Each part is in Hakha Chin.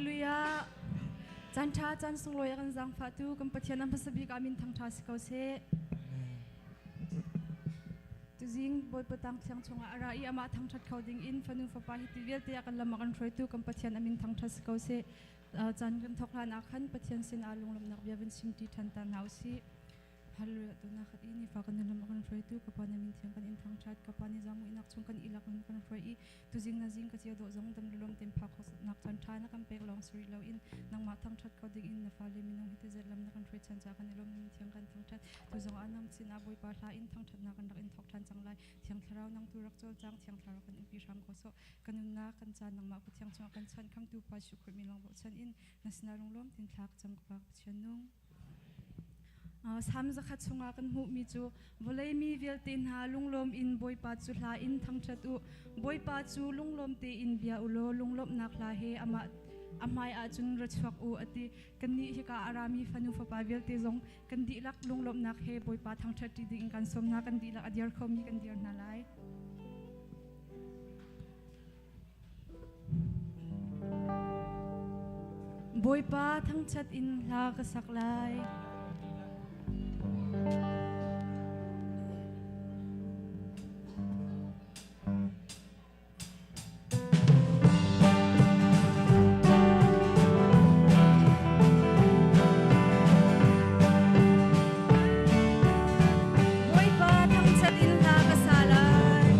Hallelujah. Caan ṭha caan sunglawi a kan zaangfahtu kan Pathian a hmasa bik ah min thangṭha si ko seh. Tuzing Bawipa tang thiang chungah a ra i amah thangṭhat kho ding in fanu fapa hi ti vialte a kan lam a kan hruaitu kan Pathian a min thangṭhat si ko seh. Caan kan thawk hlan ah khan Pathian sin ah lunglawmhnak bia van chim ṭi ṭhan ta hna u sih. Hallelujah tunak khat i nifa kan nun lam a kan hruaitu ka pa na min thiang kan in thangṭhat ka pa ni zaangmuihnak chung kan ilak in kan hruai i tuzing na zing ka cia dawh zong dam lulom tem phak nak caan ṭha na kan pek lawng suri lo in nangmah thangṭhat ko ding in na fale minung hi te zet lam na kan hruai chan ca kan i lawm na min thiang kan thangṭhat tu zong ah nang sin ah Bawipa hla in thangṭhatnak kan rak in thawk ṭhan cang lai thiang thlarau nang tu rak cawl cang thiang thlarau kan umpi hram ko sawh kan nunnak kan caan nangmah ku thiang chungah kan chan khamtu pa Jesuh Khrih min lawng bochan in na sinah lunglawm tin thla ka cam ka pa Pathian nung Salm zakhat chungah kan hmuhmi cu vawlei mi vialte hna lunglawm in Bawipa cu hla in thangṭhat u. Bawipa cu lunglawm tein bia u law lunglawmhnak hla he amah a hmai ah cun ra chuak u a ti. Kannih hika a rami fanu fapa vialte zong kan dihlak lunglawmhnak he Bawipa thangṭhat ṭi ding in kan sawm hna. Kan dihlak a dir khomi kan dir hna lai. Bawipa thangṭhat in hla ka sak lai. Bawipa thangṭhat in hla ka sa lai.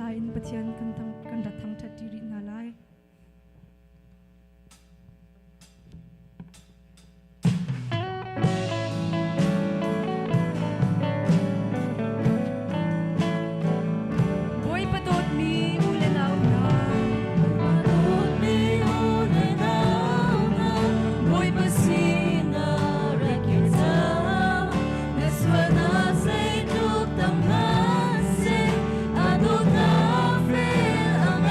Hla in Pathian kan thang kan rat thangṭhat ṭi rih hna lai. Bawipa dawtmi u le nau hna, Dawtmi u le nau hna, Bawipa sinah ra kir cang. Na sualnak zeitluk tam hmanh seh, a dawtnak fel a ngei.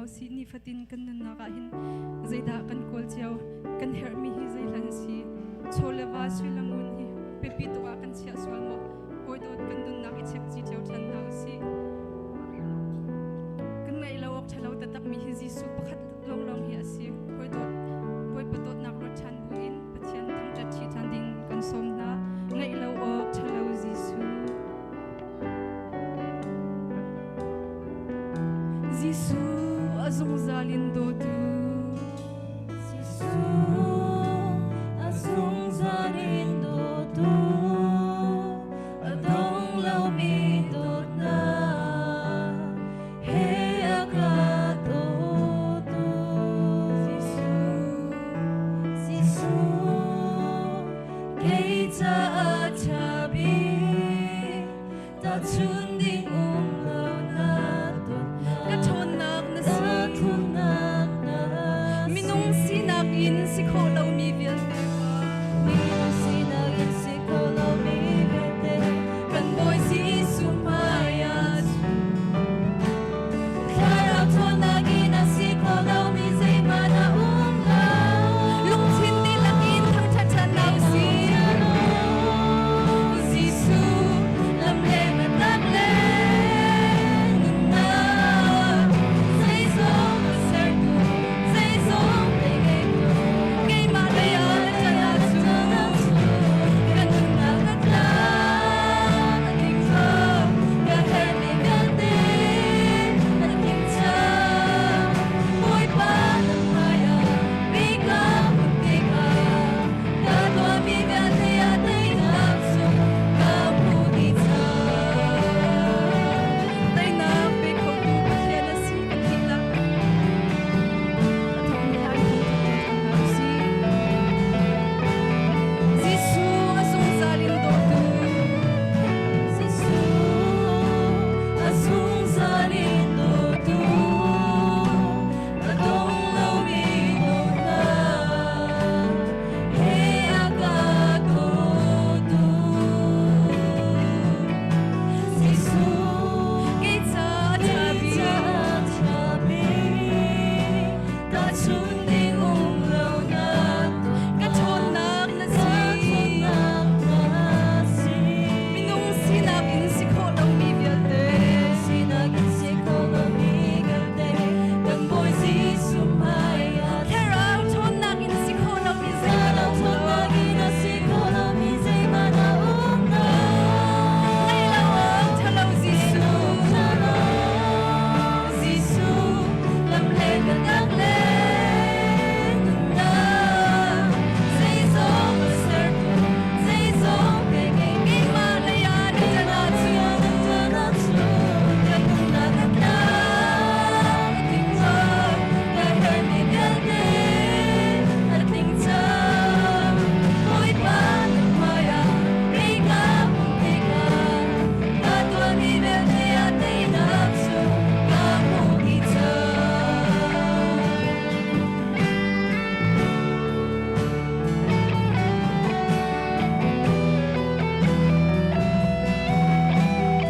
usih. Nifatin kan nunnak ah hin zeidah kan kawl cio, kan herhmi hi zeihlan a si. Chaw le va sui le ngun hi biapi tuk ah kan chiah sual maw? Hawi dawt kan nunnak i check ci cio ṭhan hna usih. Kan ngaih lo awk ṭhalo taktakmi hi Jesuh pakhat lawnglawng hi a si. Hawi dawt Bawipa dawtnak ruat ṭhan buin Pathian thangṭhat ṭhi ṭhan ding kan sawm hna. Ngaih lo awk ṭhalo Jesuh. Jesuh a zungzal in dawtu. Jesuh a zungzal in dawtu, a dong lomi dawtnak he a ka dawtu. Jesuh, Jesuh, kei caah ṭha bik, tahchun ding um lo na dawtnak. Ka ṭhawnnak na si. Ka ṭhawnnak na si. Minung sinak in si khawh lomi vialte kha. Minung sinak in si khawh lomi vialte, kan Bawi Jesuh hmaiah Thlarau ṭhawnnak in a si khawh lomi zeihmanh a um lo. Lungthin dihlak in thangṭhat ṭhan hna usih. Jesuh, lam le biatak le nunnak, zeizong a sertu, zeizong lei ngeitu, Keimah lei ah na ṭan ahcun ka nunnak a tlam a tling kho, ka herhmi vialte na tling cang. Bawipa na hmaiah mi ka hmuh tikah, ka tuahmi vialte ah teinak cu ka hmu dih cang. Teinak pe khotu Pathian a si kan dihlak. A thawkmi hla in thangṭhat ṭhan hna usih. Jesuh a zungzal in dawtu. Jesuh a zungzal in dawtu, a dong lomi dawtnak he a ka dawtu. Jesuh, Kei ca a ṭha kei bik. caah ṭha bik, tahchun ding um lo na Ka ṭhawnnak na ka si. ṭhawnnak na si. Minung sinak in si khawh lomi vialte. Sinak in si khawh lomi vialte, kan Bawi Jesuh hmaiah Thlarau ṭhawnnak in si khawh lomi zeihmanh a Thlarau um lo. ṭhawnnak in a si khawh lomi zeihmanh a um lo. Ngaih lo awk ṭhalo Jesuh. Jesuh, lam le biatak le nunnak, zeizong a sertu, zeizong pe ngeitu, Keimah lei ah na ṭan ahcun ka nunnak a tlam a tling kho, ka herhmi vialte a tling cang. Bawipa na hmaiah kei ka hmuh tikah, ka tuahmi vialte ah teinak cu ka hmuh dih cang.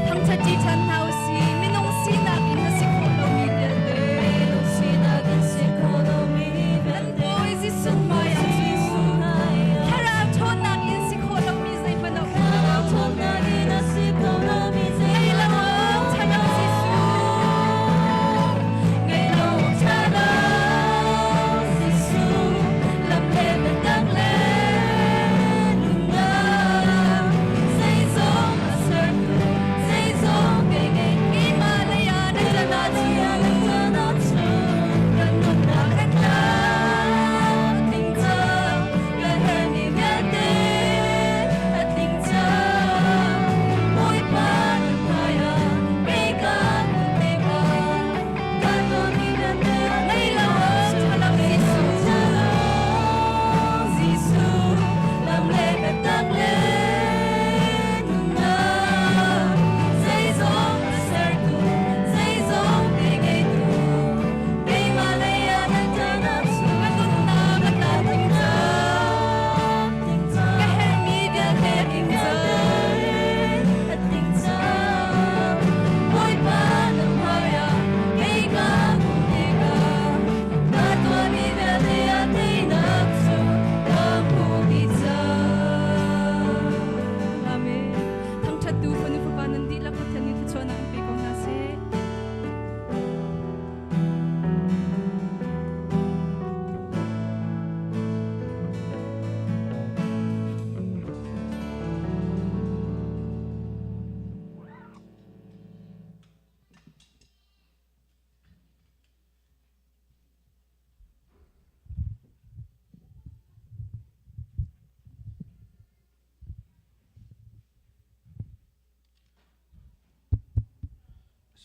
Thangṭhat ṭi ṭhan hna usih. Minung sinak in na si khawh lomi vialte. Minung sinak in si khawh lomi Kan vialte, Bawi Jesuh hmaiah Jesuh hmaiah Thlarau ṭhawnnak in si khawh lomi zeihmanh a um lo. Thlarau ṭhawnnak in a si khawh lomi Ngaih lo zeihmanh a awk um ṭhalo lo. Jesuh. Ngaih lo awk ṭhalo Jesuh, lam le biatak le nunnak, zeizong a sertu, zeizong pe ngeitu,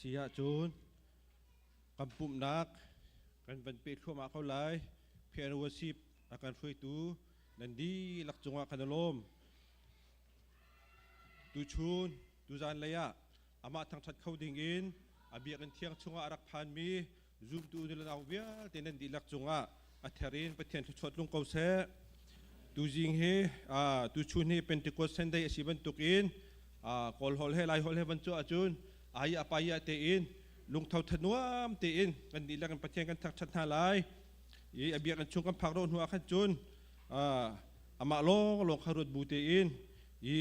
Si ahcun kan pumhnak kan van peh thluahmah ko lai. Piano worship a kan hruaitu nan dihlak cungah kan i lawm. Tuchun tuzan lei ah amah thangṭhat kho ding in a biakinn thiang chungah a rak phanmi zumtu nu le nau vialte nan dihlak cungah a ther in Pathian thluachuah tlung ko seh. Tuzing hi tuchun hi Pentecost Sunday a si bantukin Kawl holh he Lai holh he van cu ahcun ai a pai tein lungtho thanuam tein kan dihlak in Pathian kan thangṭhat hna lai. I a biakinn chung kan phak ro hnu ah khan cun amah lawng lawng kha ruat bu tein i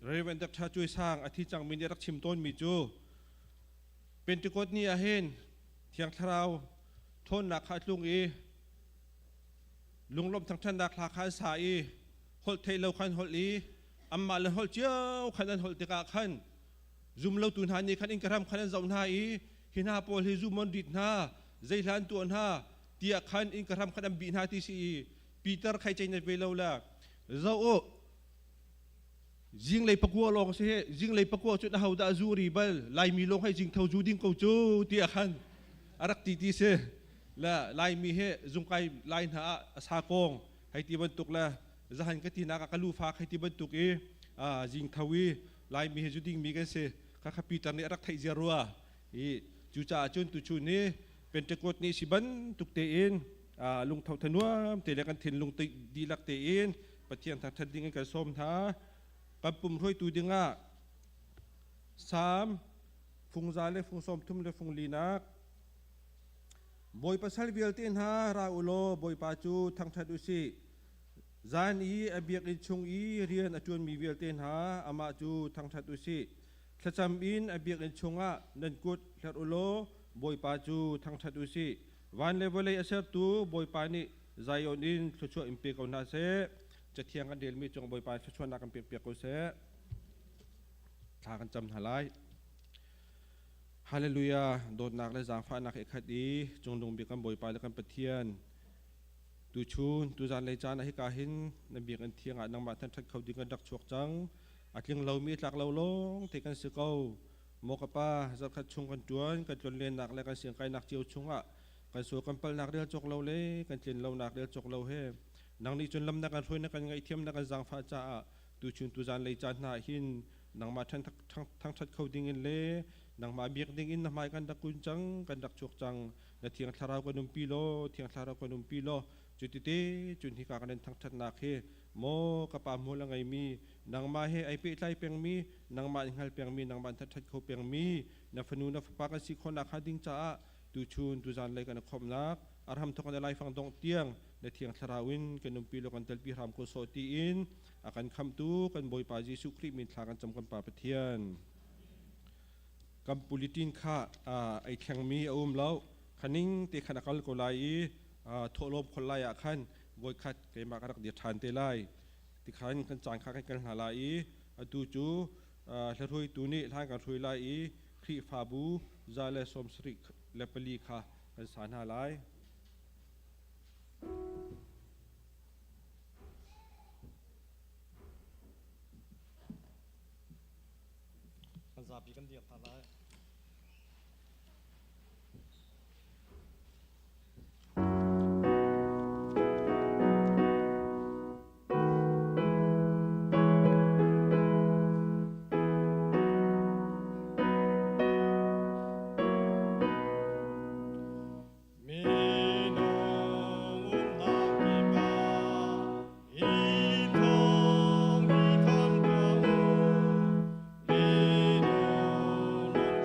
Reverend Dr. Cuai Sang a thi cangmi nih a rak chim tawnmi cu Pentecost ni ah hin Thiang Thlarau ṭhawnnak kha a tlung i lunglawmh thangṭhatnak hla kha an sa i holh theih lo khan holh i anmah le holh cio khan an holh tikah khan zumlotu hna nih khan innka hram khan an zoh hna i hi hna pawl hi zum an rit hna zei hla an tuah hna tiah khan innka hram khan an bih hna ti si i Peter khai cei na ve lo la zoh u Zinglei pakua lawng si he zinglei pakua cun aho dah zu ri bal Laimi lawng hei zingtho zu ding ko cu tiah khan a rak ti ti si la Laimi he zungkai lai hna ah a sa kong hei ti bantuk la zahan ka tinak ah ka lu fak hei ti bantuk i zingtho i Laimi he zu ding mi kan si kha kha Peter nih a rak theih zia rua i cucaah cun tuchun ni Pentecost ni si bantuk tein lungtho thanuam te le kan thinlung dihlak tein Pathian thangṭhat ding in kan sawm hna. Kan pum hruaitu dingah Salm fungza le fung 30 le fung linak Bawipa sal vialte hna ra u law Bawipa cu thangṭhat u sih. Zan i a biakinn chung i rian a ṭuanmi vialte hna amah cu thangṭhat u sih. Thlacam in a biakinn chungah nan kut hler u law Bawipa cu thangṭhat u sih. Van le vawlei a sertu Bawipa nih Zion in thluachuah in pe ko hna seh. Cathiang kan relmi cung Bawipa thluachuahnak kan pekpiak ko seh. Thla kan cam hna lai. Hallelujah! Dawtnak le zaangfahnak he khat i cunglung bik kan Bawipa le kan Pathian tuchun tuzan lei caan ah hika hin na biakinn thiang ah nangmah thanṭhat kho ding kan rak chuak cang. A tling lomi tlak lo lawng te kan si ko. Maw ka pa, zarkhat chung kan ṭuan, kan tlonlennak le kan siangkainak cio chungah kan sual kan palnak rel cawk lo le kan tlin lonak rel cawk lo he nang nih cun lam na kan hruai na kan ngaihthiam na kan zaangfah caah tuchun tuzan lei caan hna hin nangmah thangṭhat kho ding in le nangmah biak ding in na hmai kan rak kun cang kan rak chuak cang na thiang thlarau kan umpi law thiang thlarau kan umpi law cutite cun hika kan in thangṭhatnak hi maw ka pa hmual a ngeimi nangmah he ai pehtlai pengmi nangmah in hngal pengmi nangmah in thangṭhat kho pengmi na fanu na fapa kan si khawhnak hnga ding caah tuchun tuzan lei kan i khawmhnak arham thawk in laifang dongh tiang na thiang thlarau in kan umpi lo kan telpi hram ko sawh tiin a kan khamtu kan Bawipa Jesuh Khrih min thla kan cam kan Pa Pathian kan pulitin kha ei thlengmi a um lo khaning te khan a kal ko lai i thawhlawm khol lai ah khan voikhat keimah ka rak dir ṭhan te lai tikhan kan caan kha kan kal hna lai i atu cu hlaruaitu nih hlan kan hruai lai i Khrihfabu 174 kha kan sa hna lai. Kan zapi kan dir hna lai. Minung umnak kip ah i thawng i thanh tuah u. Minung lungthin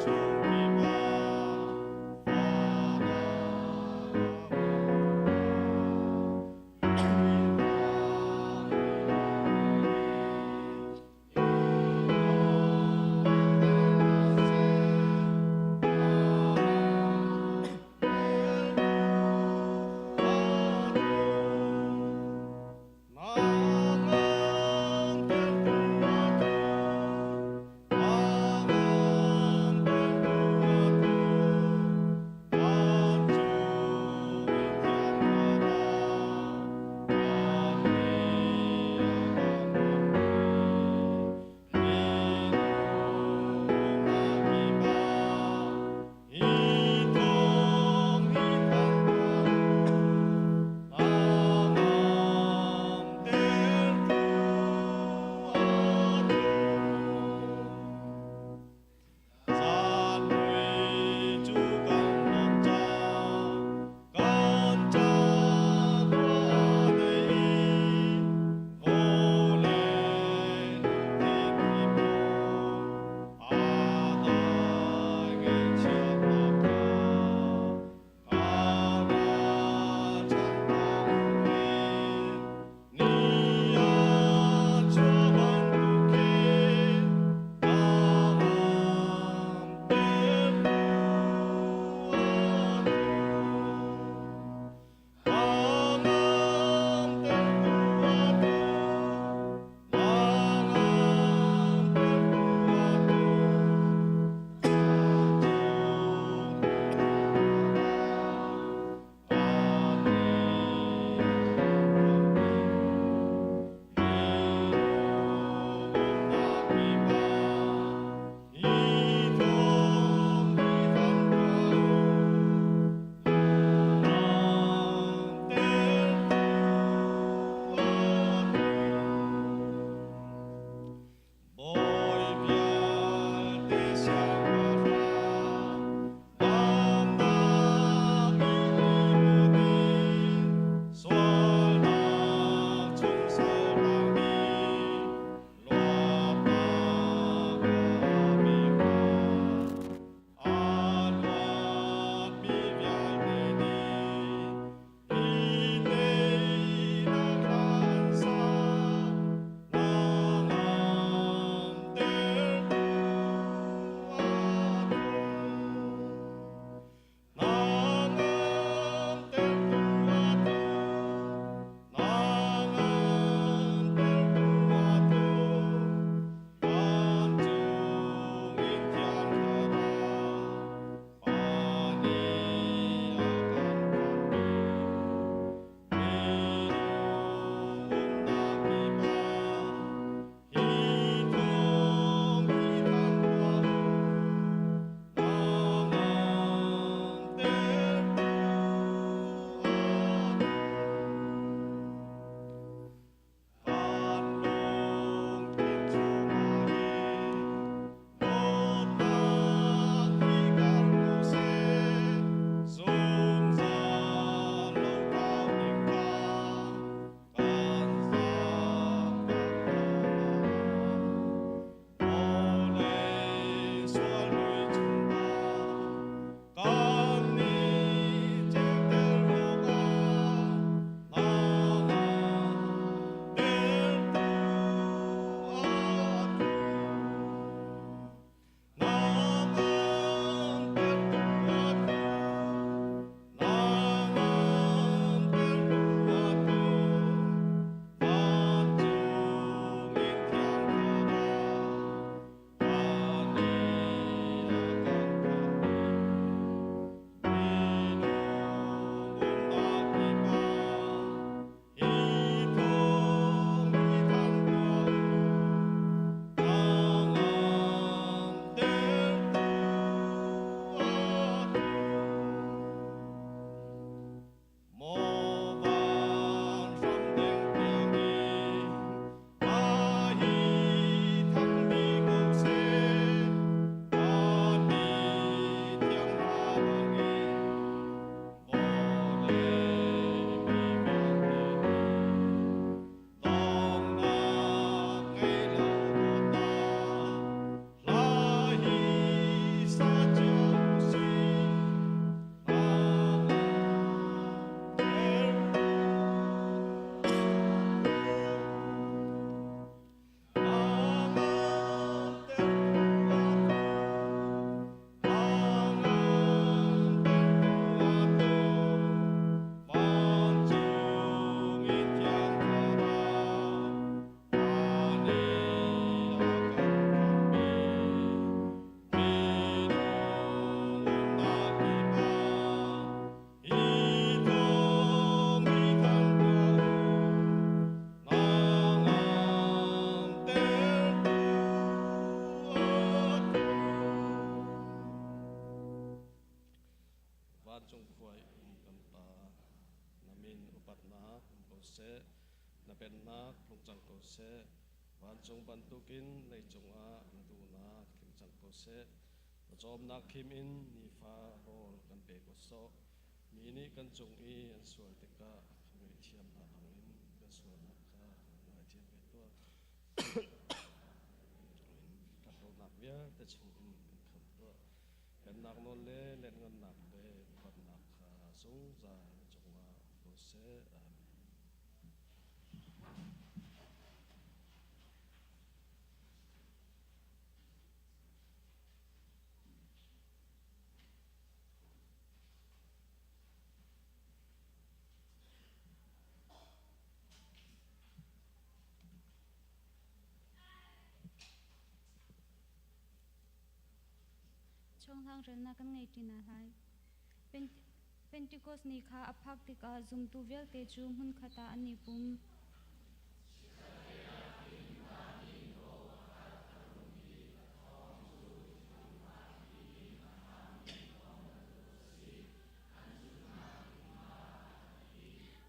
seh. Na pennak tlung cang ko seh. Vancung bantukin leicung ah na duhnak tling cang ko seh. Pawcawmnak khim in nifa rawl kan pe ko sawh. Mi nih kan cung i an sual tikah kan ngaihthiam hna bangin kan sualnak kha kan ngaithiam ve tuah. Ṭhatlonak vialte chungin kan khamh tuah. Pennak nawl le lianhngannak le upatnak kha zungzal na cungah um ko seh. Amen. Chonghlang relnak kan ngei ṭi hna lai. Pentecost ni kha a phak tikah zumtu vialte cu hmunkhat ah an i pum.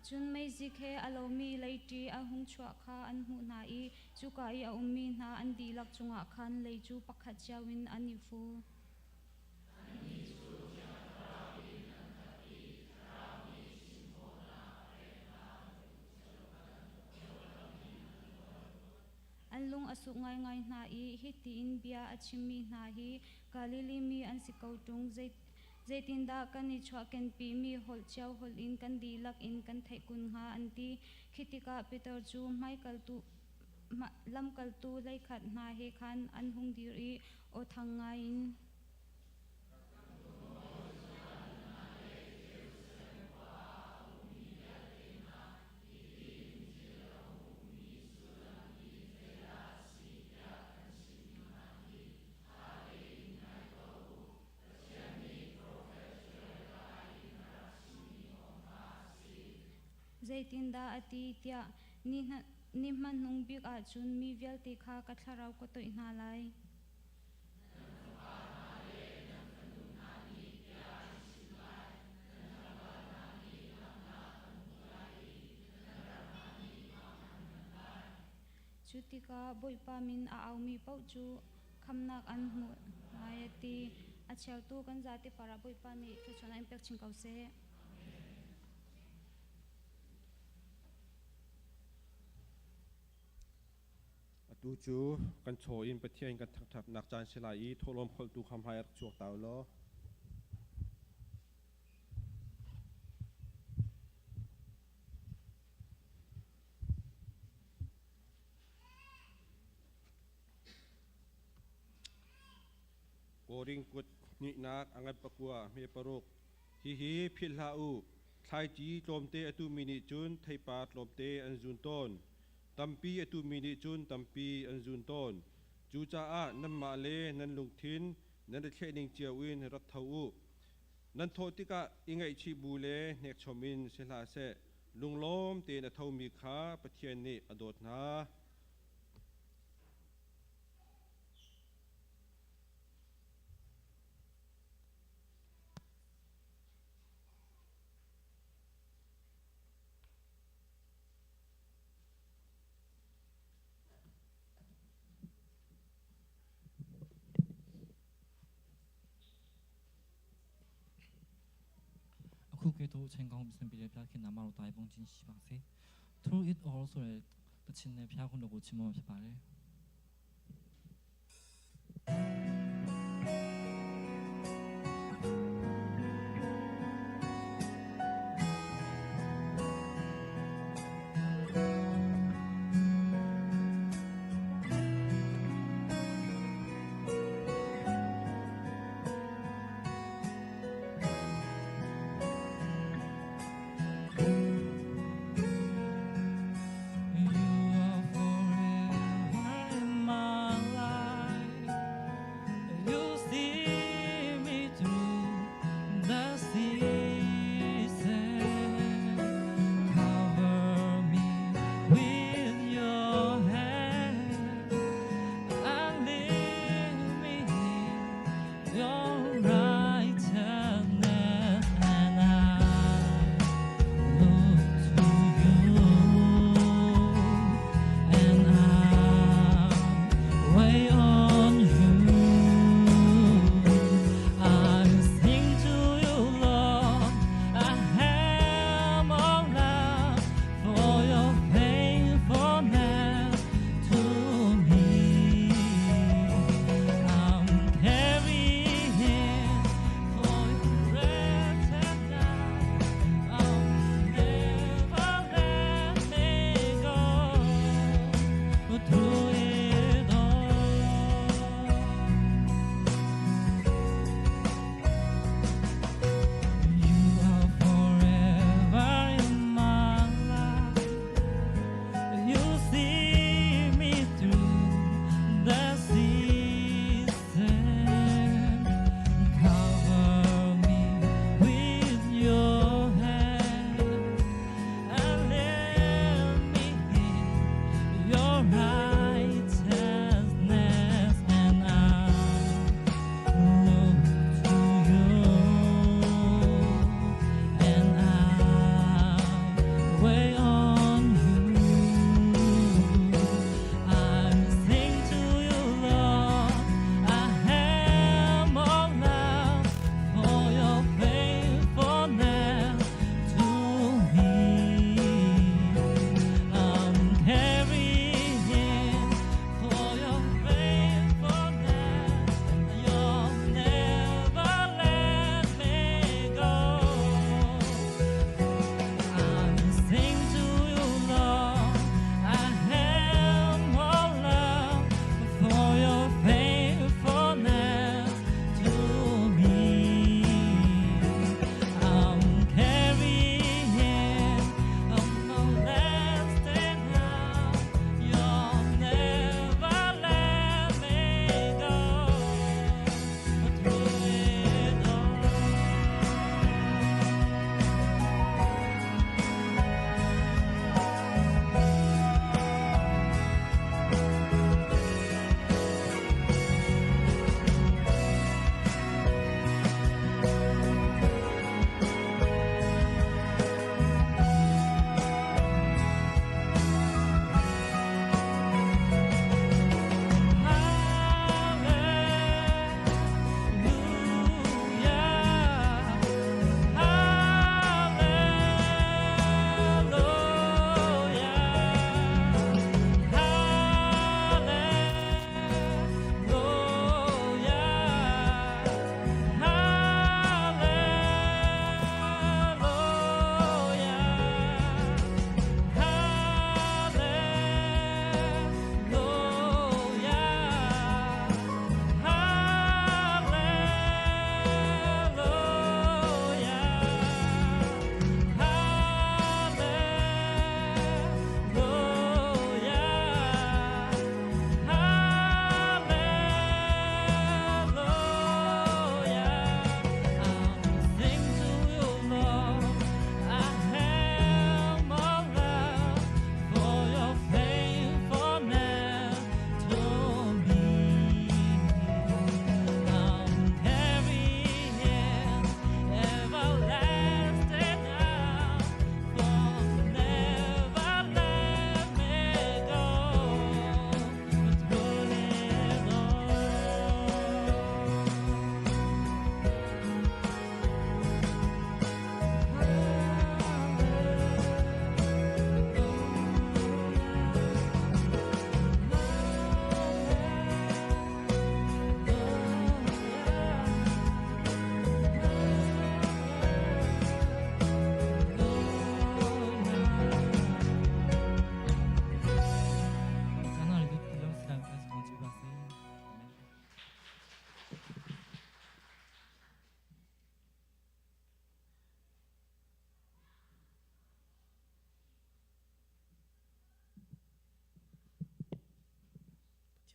Cun meizik he a lomi leiti a hung chuah kha an hmuh hna i cuka i a ummi hna an dihlak cungah khan lei cu pakhat cio in an i fu. An lung a suk ngaingai hna i hiti in bia a chimmi hna hi Galilee mi an si ko ṭung. Zeitindah kan i chuahkenpimi holh cio holh in kan dihlak in kan theih kun hnga an ti. Khi tikah Peter cu lamkaltu hleikhat hna he khan an hung dir i aw thang ngaiin, Zeitindah a ti tiah ni hmanung bik ahcun mi vialte kha ka thlarau ka toih hna lai. Cu tikah Bawipa min a aumi paoh cu khamnak an hmuh lai a ti. A cheutu kan zate par ah Bawipa nih thluachuahnak in pek chin ko seh. Atu cu kan chaw in Pathian kan thangṭhatnak caan si lai i thawhlawm kholhtu kha hmai rak chuak ta u law. Korin kut hnihnak a ngan pakua hme paruk. Hihi philh hlah u, thlaici tlawmte a tumi nih cun theipar tlawmte an zun tawn. Tampi a tumi nih cun tampi an zun tawn. Cucaah nanmah le nan lungthin nan i thlehning cio in rak tho u. Nan thawh tikah i ngaihchih bu le hnekchom in si hlah seh, lunglawm tein a thomi kha Pathian nih a dawt hna. အခုကဲ့သို့အချိန်ကောင်းပြင်ဆင်ပေးတဲ့ဘုရားခင်နာမတော်တာဘုန်းကြီးရှိပါစေ Through it all ဆိုတဲ့တခြင်းနဲ့ဘုရားခုတော်ကိုချီးမွမ်းဖြစ်ပါတယ် You are forever.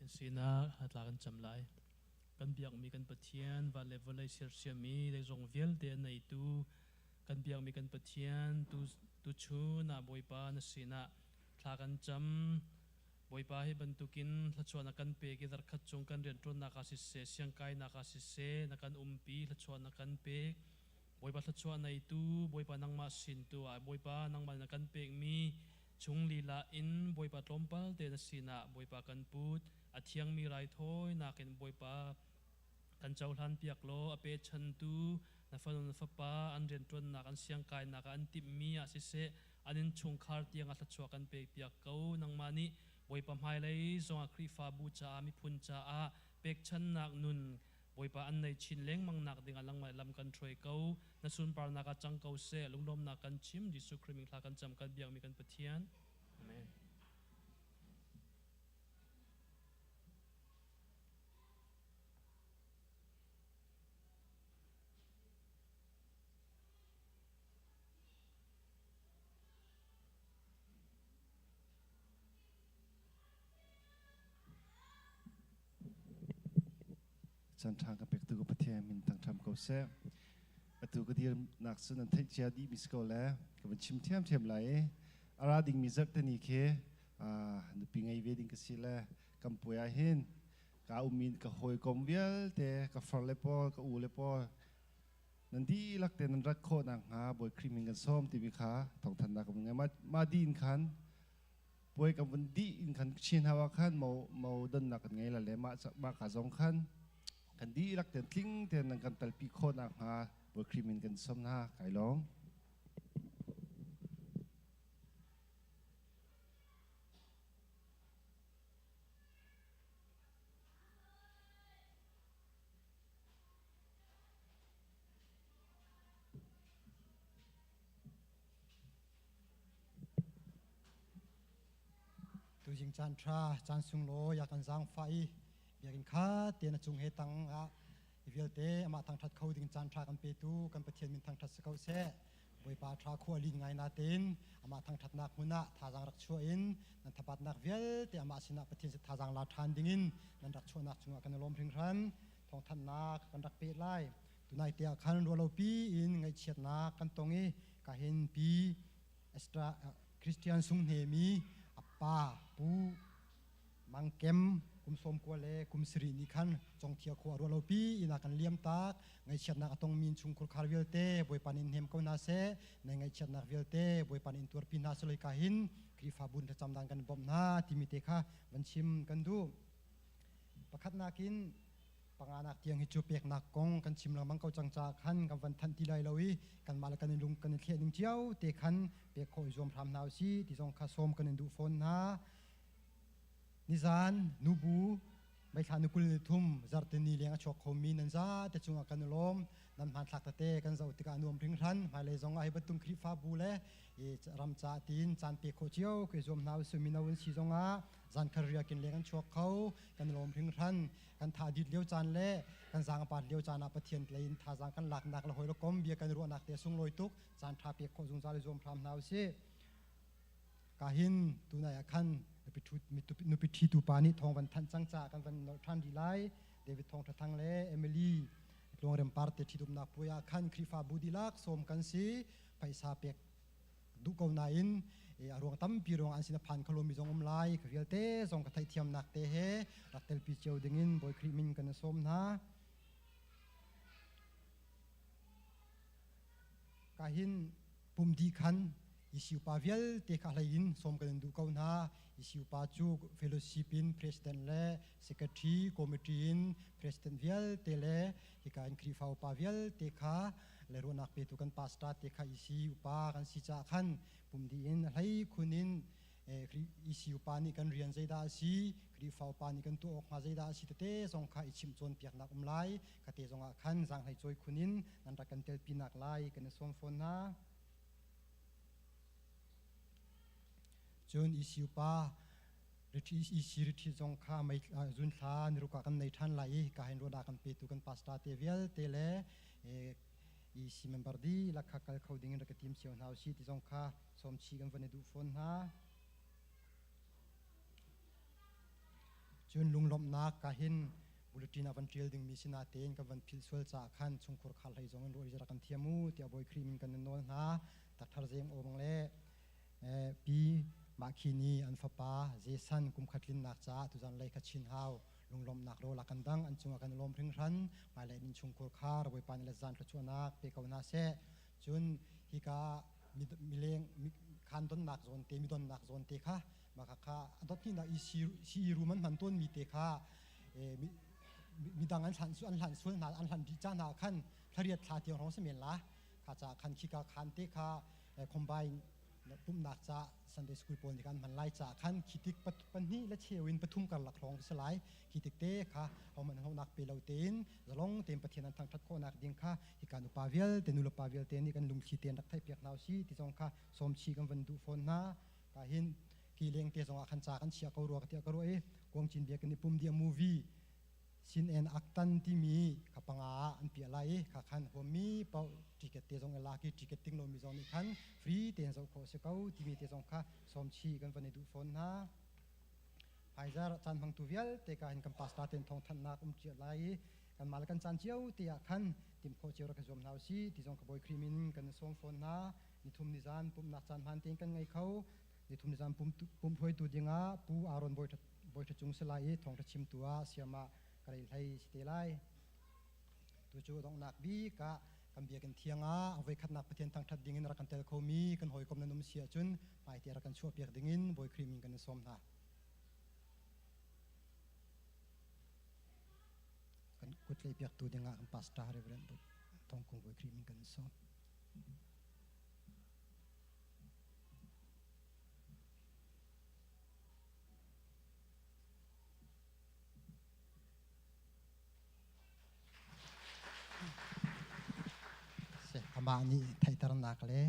Pathian sinah tla kan cam lai. Kan biakmi kan Pathian, van le vawlei sersiammi zeizong vialte a neitu kan biakmi kan Pathian, tu tuchun ah Bawipa na sinah thla kan cam. Bawipa hi bantukin thluachuah na kan pek i zarkhat chung kan rianṭuannak ah siseh, siangkainak ah siseh, na kan umpi, thluachuah na kan pek. Bawipa thluachuah neitu, Bawipa nangmah sin tu ah, Bawipa nangmah na kan pekmi chung lila in Bawipa tlawmpal te na sinah Bawipa kan put. A thiangmi raithawinak in Bawipa kan cohlan piak law a pechantu na fanu na fapa an rianṭuannak an siangkainak ah an timhmi ah siseh an innchungkhar tiang ah thluachuah kan pek piak ko. Nangmah nih Bawipa hmailei zongah Khrihfabu caah miphun caah pekchannak nun Bawipa an nei chin lengmang nak dingah langmai lam kan hruai ko. Na sunparnak ah cang ko seh. Lunglawmnak kan chim. Jesuh Khrih min thla kan cam kan biakmi kan Pathian. Amen. Chan ṭha ka pek tu ka Pathian min thangṭham ko seh. Atu ka dir nak cu nan theih cia dih mi si ko le ka van chim thiamthiam lai i a ra dingmi zarh te ni khi nupi ngei ve ding ka si le kan puai ah hin ka ummi ka hawikom vialte ka far le pawl ka u le pawl nan dihlak te nan rat khawh nakhnga Bawi Khrih min kan sawm timi kha thawngthannak ka vun ngei. Mah dih in khan puai kan vun dih in khan Chin hau ah khan mo mo donnak kan ngei la le mah mah ka zong khan kan dihlak ten tling ten nan kan talpi khawh nakhnga Bawi Khrih min kan sawm hna kai lawm. Tuzing caan ṭha caan sunglawi a kan zaangfah i biakinn kha te na cung he tang ah hi vialte amah thangṭhat kho ding caan ṭha kan petu kan Pathian min thangṭhat si ko seh. Bawipa ṭha khua lin ngai natein amah thangṭhatnak hmun ah thazaang rak chuah in nan thabatnak vialte amah sinah Pathian si thazaang la ṭhan dingin nan rak chuahnak cungah kan i lawm hringhran. Thawngthanhnak kan rak peh lai. Tunai te ah khan ruahlopi in ngaihchiatnak kan tong i kahin pi Extra Christian Sunghnemi a pa Pu Mangkem kum 90 le kum 70 nih khan Congthia khua ruahlopi in a kan liam tak. Ngaihchiatnak a tongmi innchungkhur khar vialte Bawipa nih in hnem ko hna seh. Na ngaihchiatnak vialte Bawipa nih in tuarpi hna seh ka hin Khrihfabu in thlacam dan kan bawmh hna timi te kha van chim kan duh. Pakhatnak in panganak tiang hi cu peknak kong kan chim lengmang ko cang caah khan kan van thanh ti lai lo i kanmah le kan i lung kan i thleh ning cio te khan pek khawh i zuam hram hna usih ti zong kha sawm kan in duh fawn hna. Nizan nubu meithla ni 23 zarhteni leng a chuak khomi nan zate cungah kan i lawm. Nan hmanthlak tete kan zoh tikah nuam hringhran. Hmailei zong ah hi bantuk Khrihfabu le ram ca tiin caan pe khawh cio khi zuam hna usih mino an si zongah zan khat riakin leng an chuak kho kan lawm hringhran. Kan tha dit lio caan le kan zaang pat lio caan ah Pathian lei in thazaang kan laknak le hawi le kom bia kan ruahnak te sunglawi tuk caan tha pek khawh zungzal i zuam hram hna usih. Ka hin tunai ah khan nupi ṭhitu pa nih thawng van thanh cang caah kan van nolh ṭhan rih lai. David Thawng Ṭha Thang le Emily Tluangrem Par te ṭhitumnak puai ah khan Khrihfabu dihlak sawm kan si. Phaisa pek duh ko nain a ruang tampi ruang an sin a phan kholomi zong um lai. Ka vialte zong ka theihthiamnak te he rak telpi cio dingin Bawi Khrih min kan sawm hna. Ka hin pum dih khan Isiu pa vialte kha hlei in sawm kan in duh ko hna. Isiu pa cu fellowship in president le secretary committee in president vialte le hika in Khrihfa upa vialte kha le ruahnak petu kan pastor te kha isi upa kan si caah khan pum dih in hlei khun in isi upa nih kan rian zeidah a si, Khrihfa upa nih kan tuah awk hnga zeidah a si tete zong kha i chimh cawnpiaknak um lai. Kate zongah khan zaanghlei cawi khun in nan rak kan telpinak lai kan i sawm fawn hna. Cun ECU pa EC rithi zong kha mei zun thla niruk ah kan nei ṭhan lai i ka hin ruahnak kan petu kan pastor te vialte le EC member dihlak kha kal kho ding in rak ka tim cio hna usih ti zong kha sawmchi kan van i duh fawn hna. Cun lunglawmhnak ka hin bulletin ah van ṭial dingmi si natein kan van philh sual caah khan chungkhur khar hlei zong in ruah rak kan thiam u tiah Bawi Khrih min kan in nawl hna. Takthar Zeng Awng le Pi Mahkhi nih an fapa Jason kum khat tlinnak caah tuzan lei kha chin hau lunglawmhnak rawl a kan dang an cungah kan i lawm hringhran. Hmailei in chungkhur khar Bawipa nih le zan thluachuahnak pe ko hna seh. Cun hika mileng khaan donnak zawn te midonnak zawn te kha mah kha a dot hnihnak i sii room an hman tawnmi te kha midang an hlan an hlan sual hna an hlan dih ca hna khan thlariat thla tiang hrawng si men la kha ca khan khika khan te kha combine pumhnak ca Sunday school pawl nih kan hman lai ca khan khi tik pahnih le cheu in pathum karlak hrawng si lai khi tik te kha homan honak pe lo tein zalong tein Pathian an thangthat khawhnak ding kha hi kan upa vialte nu le pa vialte nih kan lungthli tein rak theihpiak hna usih ti zong kha sawmchi kan van duh fawn hna. Ka hin ki leng te zong ah khan ca kan chia ko rua ka tiah ka ruah i Kuangcin biakinn i pum dia movie sin en aktan timi kha panga ah an piah lai i kha khan huammi paoh ticket te zong i lak i ticket ting lomi zong nih khan free tein zoh khawh a si ko timi te zong kha sawmchi kan van i duh fawn hna. Pfizer caan hmangtu vialte ka hin kan pastor ten thawngthanhnak um cia lai i kanmah le kan caan cio te ah khan tim khawh cio rak i zuam hna usih ti zong ka Bawi Khrih min kan sawm fawn hna. Nithum nizan pumhnak caan hmaan tein kan ngei kho. Nithum nizan pumh hruaitu dingah Pu Aaron Bawi Tha Cung si lai i thawngtha chimtu ah siamah ka rei hlei si te lai. Tu cu donghnak bik ah kan biakinn thiang ah a voikhatnak Pathian thangthat dingin rak kan tel khomi kan hawikom nan um si ahcun hmaite rak kan chuahpiak dingin Bawi Khrih min kan in sawm hna. Kan kut tlaihpiaktu dingah kan pastor Reverend Thong Kung Bawi Khrih min kan in sawm. Amah nih theihternak le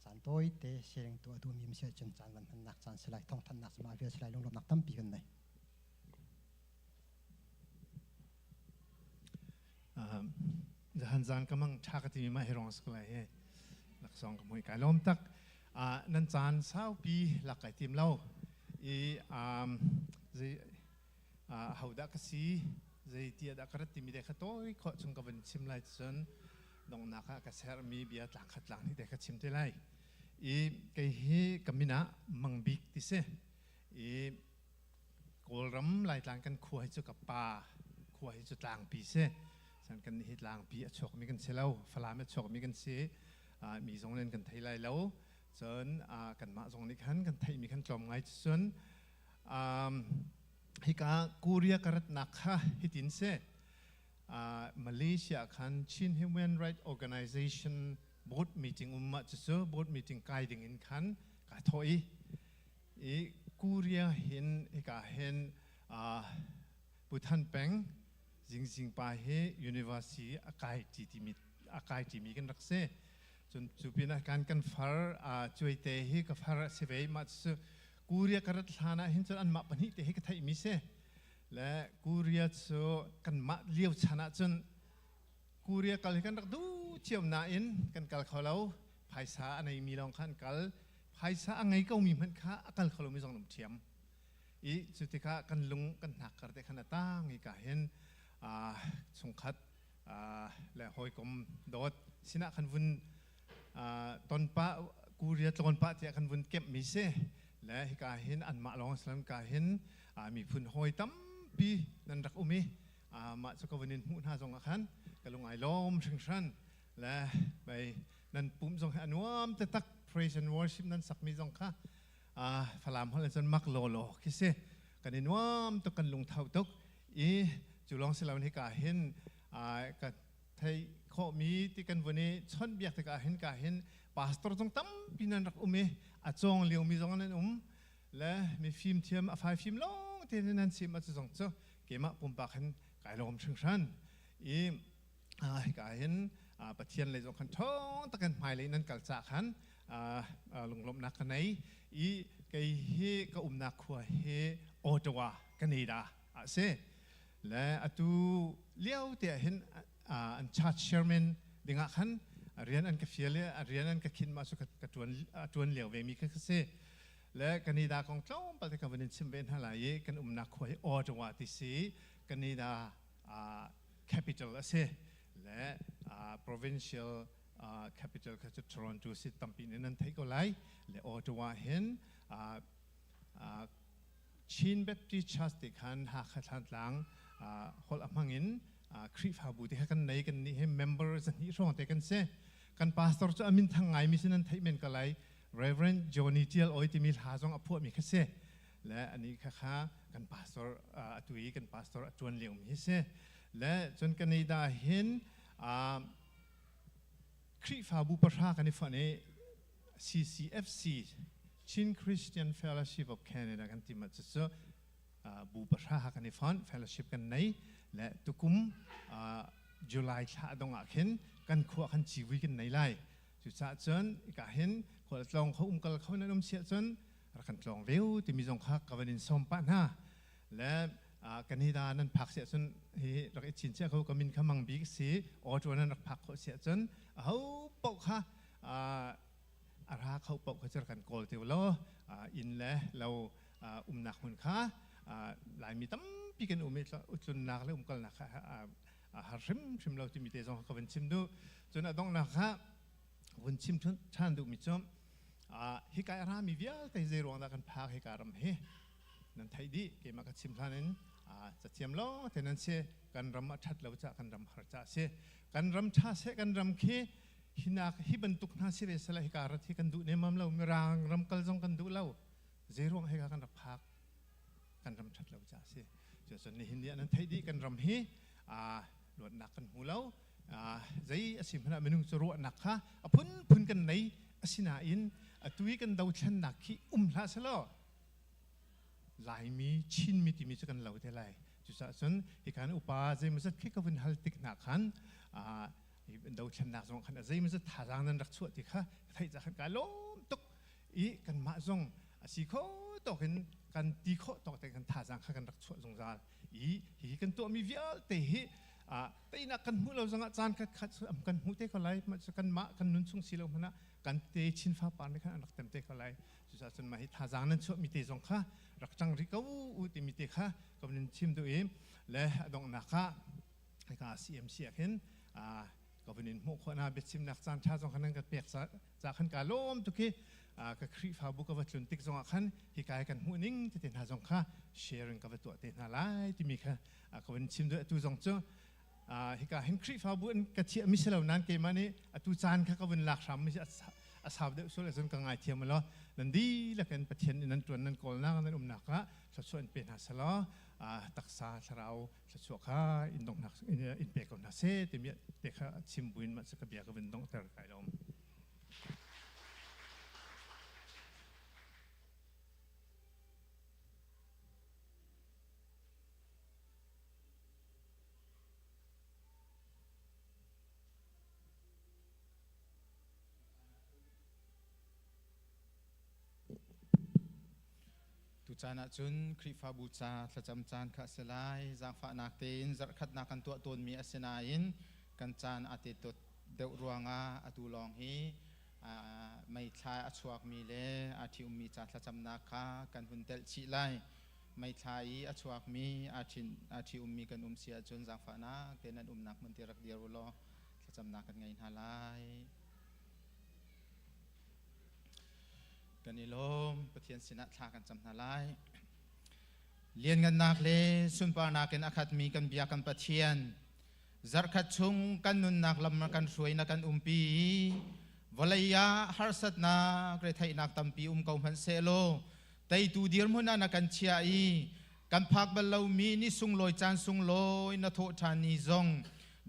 caan tawite sharing tuah duhmi um si ahcun caan van hmannak caan si lai thawngthanhnak cu mah vial si lai lunglawmhnak tampi kan nei. Zahan zan ka mang tha ka timi ma hi rong sku lai he laksawng ka mui kai lom tak nan caan saupi lak kai tim lo i zei hodah ka si zei tia dah ka rat timi de kha toi kho chung ka van chim lai cun dongnak ah ka sermi bia tlang khat tlang ni te ka chim te lai i kei hi ka min ah mang bik ti si i Kawlram Laitlang kan khua hi cu ka pa khua hi cu tlangpi si san kan hi tlangpi a chuakmi kan si lo Falam a chuakmi kan si mi zong nen kan thei lai lo cun kanmah zong nih khan kan theihmi khan tlawm ngai cun hika Korea ka ratnak kha hitin si Malaysia khan Chin Human Rights Organization board meeting um ah cucu board meeting kai ding in khan ka thawh i i Korea hin hika hin Buthan peng Jingzing pa hi university a kai ti timi a kai timi kan rak si cun cu pinah kan kan far cuaite hi ka far a si ve mah cu Korea ka rat hlan ah hin cun anmah pahnih te hi ka theihmi si le Korea cu kanmah lio chan ah cun Korea kal hi kan rak duh cio nain kan kal kho lo phaisa a neimi lawng kha an kal phaisa a ngei komi hmanh kha a kal kho lomi zong an um ṭhiam i cu tikah kan lung kan hnak kar te khan a tang i ka hin chungkhat le hawikom dawt sinah kan vun ton pah Korea tlawn pah tiah kan vun kemhmi si le hika hin anmah lawng silam ka hin miphun hawi tampi nan rak um i mah cu ka vun in hmuh hna zong ah khan ka lung ai lawm hringhran le bei nan pum zong hi a nuam te tak praise and worship nan sakmi zong kha Falam holh in cun mak lawlaw khi si kan i nuam tuk kan lungtho tuk i cu lawng si lo hika hin ka thei khawhmi ti kan vun i chawnhbiak tikah hin ka hin pastor zong tampi nan rak um i a cawng liomi zong nan um le mi fimthiam a fai fim lawng te nan sim a cu zong cu keimah pumpak hin kai lawm hringhran i hika hin Pathian lei zong khan ṭhawng takin hmailei nan kal ca khan lunglawmhnak ka nei i kei hi ka umnak khua hi Ottawa Canada ah si le atu lio te ah hin an church chairman dingah khan rian an ka fial i rian an ka khin ma cu ka ṭuan lio ve mi kha si. Le Canada kong tlawmpal te ka van in chim ve hna lai i kan umnak khua hi Ottawa ti si. Canada capital a si. Le provincial capital kha cu Toronto si tampi nih nan theih ko lai. Le Ottawa hin Chin Baptist Church ti khan Hakha Thlantlang holh a hmang in Khrihfabu te kha kan nei kan nih hi member zahnih hrawng te kan si. Kan pastor cu a min thang ngaimi si nan theih men ko lai. Reverend Johnny Tial Oi timi hla zong a phuahmi kha si. Le ani kha kha kan pastor atu i kan pastor a tuan lio mi hi si. Le cun Canada hin Khrihfabu pahra kan i fonh i CCFC Chin Christian Fellowship of Canada kan ti ma cucu bu pahra ha kan i fonh fellowship kan nei le tukum July thla dong ah khin kan khua kan civui kan nei lai. Cucaah cun ika hin khual tlawng kho umkal kho nan um siah cun rak kan tlawng veu timi zong kha ka van in sawm pah hna. Le kan hi da nan phak siah cun hi rak i chin chiah ko ka min kha mang bik si auto nan rak phak khawh siah cun aho paoh kha a ra kho paoh kha cu rak kan kawl te law inn le lo umnak hmun kha Laimi tampi kan um i utlunnak le umkalnak kha a har hrimhrim lo timi te zong ka van chim duh. Cun a donghnak ah vun chim ṭhan duhmi cu hika a rami vialte zei ruang dah kan phak hika ram hi nan theih dih. Keimah ka chim hlan in cathiam lawng te nan si. Kan ram a ṭhat lo caah kan ram har caah si. Kan ram ṭha seh kan ram khi hinak hi bantuk hna si ve sela hika rat hi kan duh nemam lo. Mirang ram kal zong kan duh lo. Zei ruang hika kan rak phak kan ram ṭhat lo caah si. Cucun nihin ni ah nan theih dih kan ram hi luatnak kan hmu lo. Zei a si hmanh ah minung cu ruahnak kha a phunphun kan nei. Asinain atu i kan dothlennak khi um hlah selaw Laimi Chinmi timi cu kan lo te lai. Cucaah cun hika in upa zeimawzat khi ka vun hal tik hna khan dothlennak zong khan a zeimawzat thazaang nan rak chuah ti kha theih ca khan kai lawm tuk i kanmah zong a si kho tawk in kan ti khawh tawk te kan thazaang kha kan rak chuah zungzal i hi kan tuahmi vialte hi teinak kan hmuh lo zongah caan khat khat kan hmuh te ko lai. Kanmah kan nun chung si lo hmanh ah kan te chin fapar nih khan an rak tem te ko lai. Cucaah cun mah hi thazaang nan chuahmi te zong kha rak ṭang rih ko u timi te kha ka van in chim duh i le a donghnak ah hika CMC ah khin ka van in hmuh khawh hna biachimnak caan ṭha zong khan nan ka pek ca khan ka lawm tuk i ka Khrihfabu ka va tlun tik zongah khan hika hi kan hmuh ning tete hna zong kha sharing ka va tuah te hna lai timi kha ka van chim duh. Atu zong cu hika hin Khrihfabu an ka thiah mi si lo nain keimah nih atu caan kha ka vun lak hram mi a sau deuh sual ahcun ka ngaithiam law nan dihlak in Pathian nih nan ṭuan nan kawlnak nan umnak ah thluachuah in pe hna selaw taksa thlarau thluachuah kha in donghnak in pe ko hna seh timi te kha chim buin mah cu ka bia ka vun donghter kai lawm. Tucaan ahcun Khrihfabu ca thlacam caan kha a si lai. Zaangfahnak tein zarhkhatnak kan tuah tawnmi a si nain kan caan aa te deuh ruangah atu lawng hi meithla a chuakmi le aa ṭhi-ummi ca thlacamnak kha kan hun telh chih lai. Meithla i a chuakmi aa ṭhi-ummi kan um si ahcun zaangfahnak tein nan umnak hmun ti rak dir u law thlacamnak kan ngei hna lai. Kan i lawm. Pathian sinah thla kan cam hna lai. Lianngannak le sunparnak in a khatmi kan bia kan Pathian, zarhkhat chung kan nunnak lam kan hruai na kan umpi i vawlei ah harsatnak retheihnak tampi um ko hmanh sehlaw teitu dirhmun ah na kan chiah i kan phak bal lomi ni sunglawi caan sunglawi na thawh ṭhan ni zong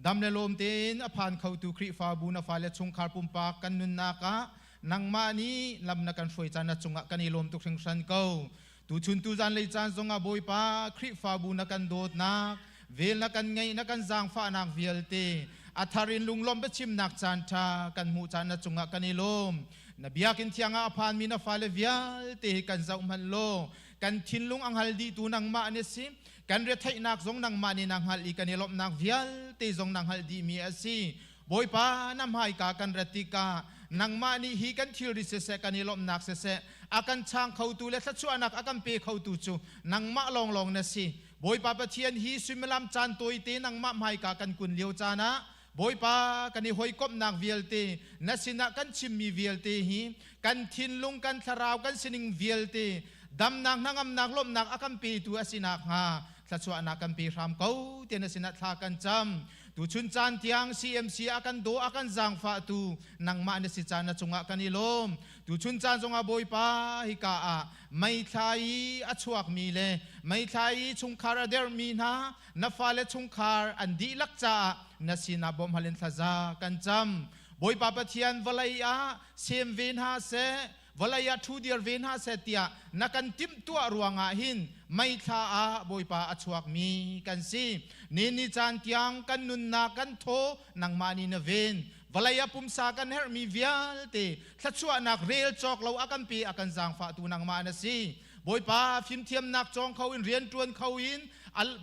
dam le lawm tein a phan khotu Khrihfabu na fale chungkhar pumpak kan nunnak ah nangmah nih lam na kan hruai caan na cungah kan i lawm tuk hringhran ko. Tuchun tuzan lei caan zongah Bawipa Khrihfabu na kan dawtnak vel na kan ngeih na kan zaangfahnak vialte a thar in lunglawm biachimnak caan ṭha kan hmuh caan na cungah kan i lawm. Na biakinn thiang ah a phanmi na fale vialte hi kan zoh hmanh law kan thinlung a hngal dihtu nangmah na si. Kan retheihnak zong nangmah nih na hngalh i kan i lawmhnak vialte zong na hngalh dihmi a si. Bawipa, na hmaika kan rat tikah nangmah nih hi kan thilri siseh kan i lawmhnak siseh A kan chang khotu le thluachuahnak a kan pe khotu cu nangmah lawnglawng na si. Bawipa Pathian hi suimilam caan tawite nangmah hmaika kan kun lio caan ah Bawipa kan i hawikomhnak vialte na sinah kan chimmi vialte hi kan thinlung kan thlarau kan sining vialte damnak hnangamnak lawmhnak a kan petu a si nakhnga thluachuahnak kan pe hram ko tiah na sinah thla kan cam. Tuchun caan tiang CMC a kan daw a kan zaangfahtu nangmah na si caan na cungah kan i lawm. Tuchun caan zongah Bawipa hika ah meithla i a chuakmi le meithla i chungkhar a dermi hna na fale chungkhar an dihlak caah na sinah bawmhhal in thlaza kan cam. Bawipa Pathian vawlei ah sem ve hna seh, vawlei ah ṭhu dir ve hna seh tiah na kan timhtuah ruangah hin meithla ah Bawipa a chuakmi kan si. Ni ni caan tiang kan nunnak kan thaw nangmah nih na ven. Vawlei ah pumsa kan herhmi vialte thluachuahnak rel cawk lo a kan pe a kan zaangfahtu nangmah na si. Bawipa fimthiamnak cawng kho in rianṭuan kho in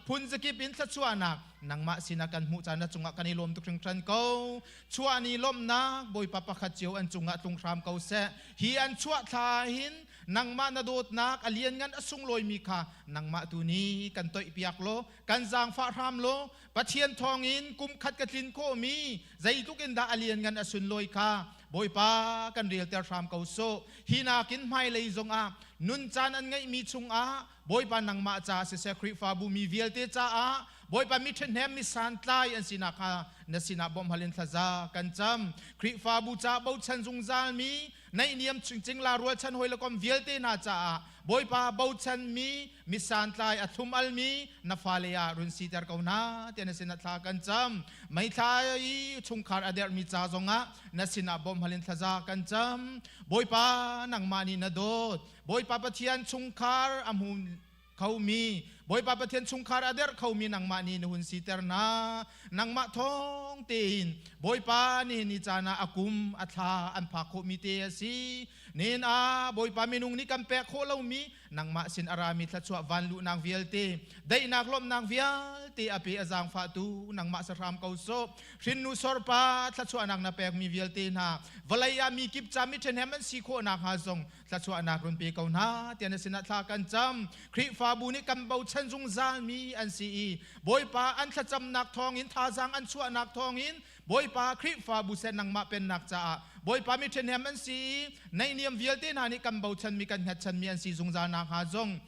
phun zakip in thluachuahnak nangmah sinah kan hmuh caan na cungah kan i lawm tuk hringhran ko. Chuah ni lawmhnak Bawipa pakhat cio an cungah tlung hram ko seh. Hi an chuah thla hin nangmah na dawtnak a lianngan a sunglawimi kha nangmah tu nih kan toihpiak law kan zaangfah hram law Pathian thawngin kum khat ka tlin khawhmi zeitluk in dah a lianngan a sunlawi kha Bawipa kan relter hram ko sawh. Hi nakin hmailei zongah nun caan an ngeihmi chungah Bawipa nangmah ca siseh Khrihfabu mi vialte caah Bawipa mi ṭhahnem mi santlai an sinak kha na sinah bawmhhal in thlaza kan cam. Khrihfabu ca bochan zungzalmi naihniam cingla rualchan hawi le kom vialte hna caah Bawipa bochanmi misantlai a thlum almi na fale ah run siter ko hna tiah na sinah thla kan cam. Meithla i chungkhar a derhmi ca zongah na sinah bawmhhal in thlaza kan cam. Bawipa nangmah nih na dawt. Bawipa Pathian chungkhar a hmu khomi Bawipa Pathian chungkhar a derh khomi nangmah nih na hun siter hna. Nangmah thawng tein Bawipa nihin ni caan ah a kum a thla an phak khawhmi te a si. Nihin ah Bawipa minung nih kan pek khawh lomi nangmah sin a rami thluachuah vanluhnak vialte daihnak lawmhnak vialte a pe a zaangfahtu nangmah sahram ko sawh. Hrinnu sorpa thluachuahnak na pekmi vialte hna vawlei ah mi kip ca mi ṭhahnem an si khawh nakhnga zong thluachuahnak run pe ko hna tiah na sinah thla kan cam. Khrihfabu nih kan bochan zungzalmi an si i Bawipa an thlacamnak thawngin thazaang an chuahnak thawngin Bawipa Khrihfabu seh nangmah pennak caah Bawipa mi ṭhahnem an si i naihniam vialte hna nih kan bochanmi kan hngatchanmi an si zungzal nakhnga zong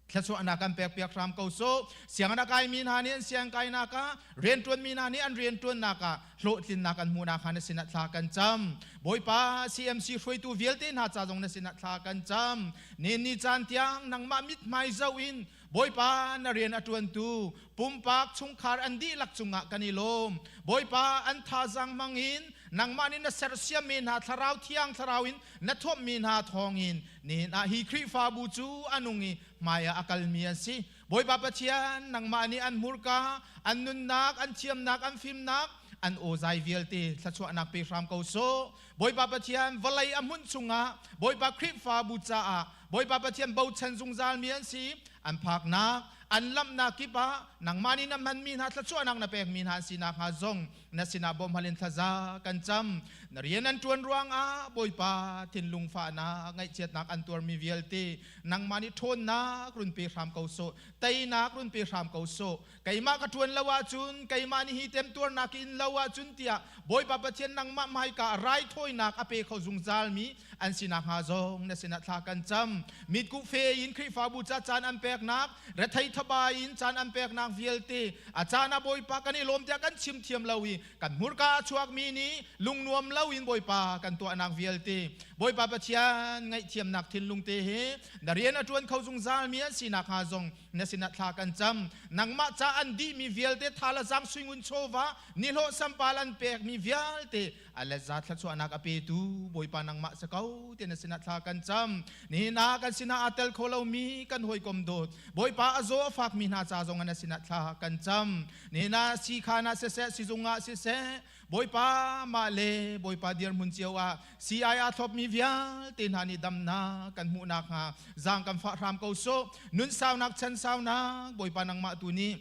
thluachuahnak kan pekpiak hram ko sawh. Sianginn a kaimi hna nih an siang kainak ah, rianṭuanmi hna nih an rianṭuannak ah hlawhtlinnak an hmuhnak hnga na sinah thla kan cam. Bawipa CMC hruaitu vialte hna ca zong na sinah thla kan cam. Nen ni caan tiang nangmah mithmai zoh in Bawipa na rian a ṭuantu pumpak chungkhar an dihlak cungah kan i lawm. Bawipa an thazaang hmangin nangmah nih na sersiammi hna thlarau thiang thlarau in na thuamhmi hna thawngin nihin ah hi Khrihfabu cu a nung i hmaiah a kalmi an si. Bawipa Pathian nangmah nih an hmurka, an nunnak, an thiamnak, an fimnak, an awzai vialte thluachuahnak pe hram ko sawh. Bawipa Pathian vawlei a hmunh chungah Bawipa Khrihfabu caah Bawipa Pathian bochan zungzalmi an si. An phaknak, an lamhnak kip ah nangmah nih na hmanmi hna thluachuahnak na pekmi hna an si nakhnga zong na sinah bawmhhal in thlaza kan cam. Na rian an ṭuan ruangah Bawipa thinlung fahnak, ngaihchiatnak an tuarmi vialte nangmah nih ṭhawnnak run pe hram ko sawh, teinak run pe hram ko sawh. Keimah ka ṭuan lo ahcun, keimah nih hi temtuarnak in lo ahcun tiah Bawipa Pathian nangmah hmaika raithawinak a pe kho zungzalmi an si nakhnga zong na sinah thla kan cam. Mitkuh fe in Khrihfabu ca caan an peknak, rethei thaba in caan an peknak vialte a caan ah Bawipa kan i lawm tiah kan chim thiam lo i kan hmurka a chuakmi nih lungnuam lo in Bawipa kan tuahnak vialte Bawipa Pathian ngaihthiamnak thinlung te he na rian a ṭuan kho zungzalmi an si nakhnga zong na sinah thla kan cam. Nangmah ca an dihmi vialte thala zang suingun chawva nihlawh sampal an pekmi vialte a letza thluachuahnak a petu Bawipa nangmah si ko ti na sinah thla kan cam. Nihin ah kan sinah aa tel kho lomi kan hawikom dawt Bawipa a zaw a fakmi hna ca zong na sinah thla kan cam. Nihin ah siikhan ah siseh sizung ah siseh Bawipa mah le Bawipa dirhmun cio ah CI aa thlopmi vialte hna nih damnak kan hmuh nakhnga zaang kan fah hram ko sawh. Nun saunak chan saunak Bawipa nangmah tu nih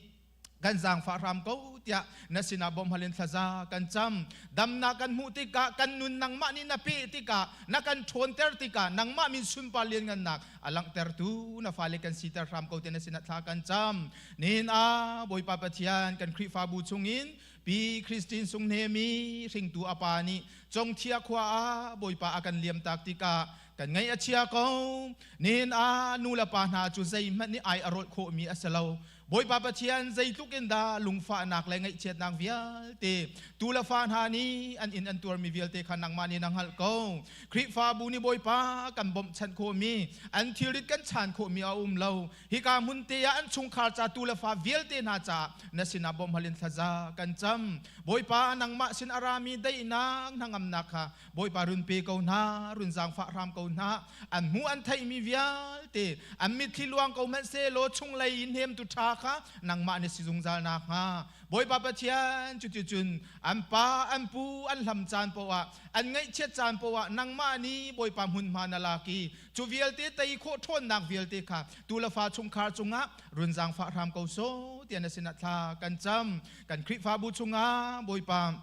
Kan zaangfah hram ko tiah na sinah bawmhhal in thlaza kan cam. Damnak kan hmuh tikah, kan nun nangmah nih na peh tikah, na kan ṭhawnter tikah, nangmah min sunpar lianngannak a langhtertu na fale kan siter hram ko tiah na sinah thla kan cam. Nihin ah Bawipa Pathian kan Khrihfabu chungin Pi Christine Sunghnemi hringtu a pa nih Congthia khua ah Bawipa a kan liamtak tikah kan ngaih a chia ko. Nihin ah nu le pa hna cu zeihmanh nih ai a rawlh khawhmi a si lo. Bawipa Pathian, zeitluk in dah lungfahnak le ngaihchiatnak vialte tu le fa hna nih an in an tuarmi vialte kha nangmah nih na hngalh ko. Khrihfabu nih Bawipa kan bawmhchanh khawhmi, an thilrit kan chaan khawhmi a um lo. Hika hmun te ah an chungkhar ca tu le fa vialte hna caah na sinah bawmhhal in thlaza kan cam. Bawipa, nangmah sin a rami daihnak hnangamnak kha Bawipa run pe ko hna, run zaangfah hram ko hna. An hmuh an theihmi vialte an mitthli luang ko hmanh sehlaw chunglei in hnemtu ṭha kha nangmah na si zungzal nakhnga. Bawipa Pathian, cuticun an pa, an pu an hlam caan paoh ah, an ngaihchiat caan paoh ah nangmah nih Bawipa hmunhma na lak i cu vialte tei khawh ṭhawnnak vialte kha tu le fa chungkhar cungah run zaangfah hram ko sawh tiah na sinah thla kan cam. Kan Khrihfabu chungah Bawipa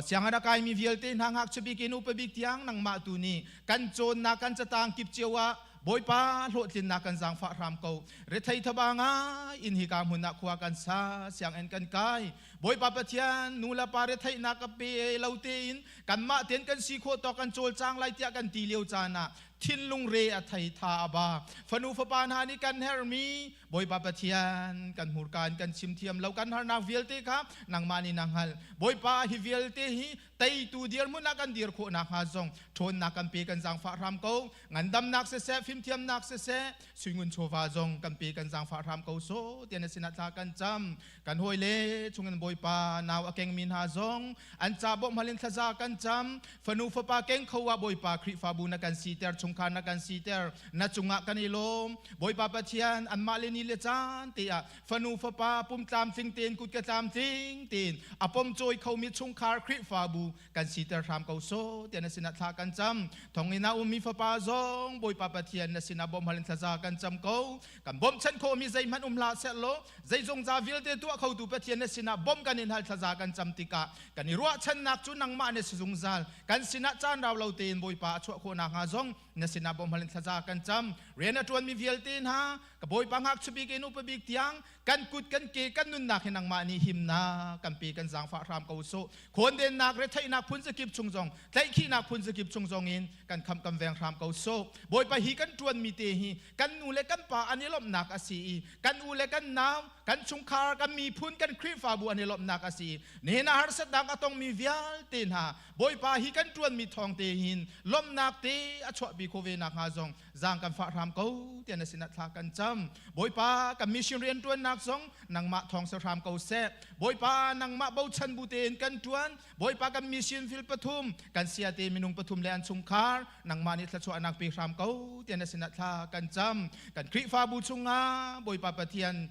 Sianginn a kaimi vialte hna ngakchia bik in upa bik tiang nangmah tu nih kan cawnnak kan catang kip cio ah Bawipa hlawhtlinnak kan zaangfah hram ko. Rethei thaba ngai in hika hmun ah khua kan sa, sianginn kan kai. Bawipa Pathian nu le pa retheihnak ka pe lo tein kanmah tein kan si khawh tawk kan cawlcang lai tiah kan ti lio caan ah thinlung re a thei tha a ba. Fanu fapa hna nih kan herhmi Bawipa Pathian, kan hmurka in kan chim thiam lo, kan harnak vialte kha nangmah nih na hngalh. Bawipa, hi vialte hi teitu dirhmun ah kan dir khawh nakhnga zong ṭhawnnak kan pe, kan zaangfah hram ko. Ngandamnak siseh, fimthiamnak siseh, suingun chawva zong kan pe, kan zaangfah hram ko sawh tiah na sinah thla kan cam. Kan hawile chungin Bawipa nau a kengmi hna zong an ca bawmhhal in thlaza kan cam. Fanu fapa keng kho ah Bawipa Khrihfabu na kan siter, chungkhar na kan siter, na cungah kan i lawm. Bawipa Pathian, anmah le ni le caan te ah fanu fapa pum tlamtling tein kut ka tlamtling tein a pom cawi khomi chungkhar Khrihfabu kan siter hram ko sawh tiah na sinah thla kan cam. Thonginn ah ummi fapa zong Bawipa Pathian na sinah bawmhhal in thlaza kan cam ko. Kan bawmhchanh khawhmi zeihmanh um hlah sehlaw zeizongza vialte tuah khotu Pathian na sinah bawmh kan in hal thlaza kan cam tikah kan i ruahchannak cu nangmah na si zungzal. Kan sinah caan rau lo tein Bawipa a chuah khawh nakhnga zong na sinah bawmhhal in thlaza kan cam. Rian a ṭuanmi vialte hna ka Bawipa ngakchia bik in upa bik tiang kan kut kan ke kan nunnak hi nangmah nih himnak kan pe, kan zaangfah hram ko sawh. Khawndennak retheihnak phun zakip chung zong, tlaihkhihnak phun zakip chung zong in kan khamh kan veng hram ko sawh. Bawipa, hi kan ṭuanmi te hi kan nu le kan pa an i lawmhnak a si i kan u le kan nau, kan chungkhar, kan miphun, kan Khrihfabu an i lawmhnak a si. Nihin ah harsatnak a tongmi vialte hna Bawipa hi kan ṭuanmi thawng te hin lawmhnak te a chuahpi khawh ve nakhnga zong zaang kan fah hram ko tiah na sinah thla kan cam. Bawipa, kan mission rianṭuannak zong nangmah thawng si hram ko seh. Bawipa, nangmah bochan bu tein kan ṭuan. Bawipa, kan mission fil pathum, kan siate minung pathum le an chungkhar nangmah nih thluachuahnak pe hram ko tiah na sinah thla kan cam. Kan Khrihfabu chungah Bawipa Pathian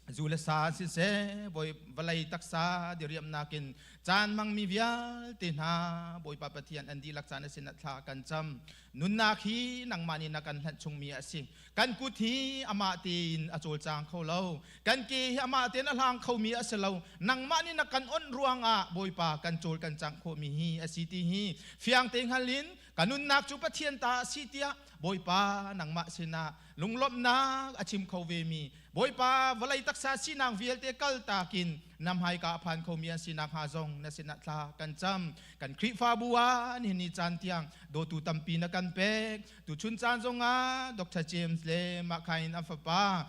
zu le sa siseh, bawi vawlei taksa diriamnak in caan hmangmi vialte hna Bawipa Pathian an dihlak caan a sinah thla kan cam. Nunnak hi nangmah nih na kan hlanh chungmi a si. Kan kut hi amah tein a cawlcang kho lo, kan ke hi amah tein a hlang khomi a si lo. Nangmah nih na kan onh ruangah Bawipa kan cawl kan cangh khawhmi hi a si ti hi fiang te hngal in ka nunnak cu Pathian ta a si tiah Bawipa nangmah sinah lunglawmhnak a chim kho vemi, Bawipa vawlei taksa sinak vialte kaltak in na hmaika a phan khomi an sinak hnga zong na sinah thla kan cam. Kan Khrihfabu ah nihin ni caan tiang dawtu tampi na kan pek. Tuchun caan zongah Dr. James le mahka in an fapa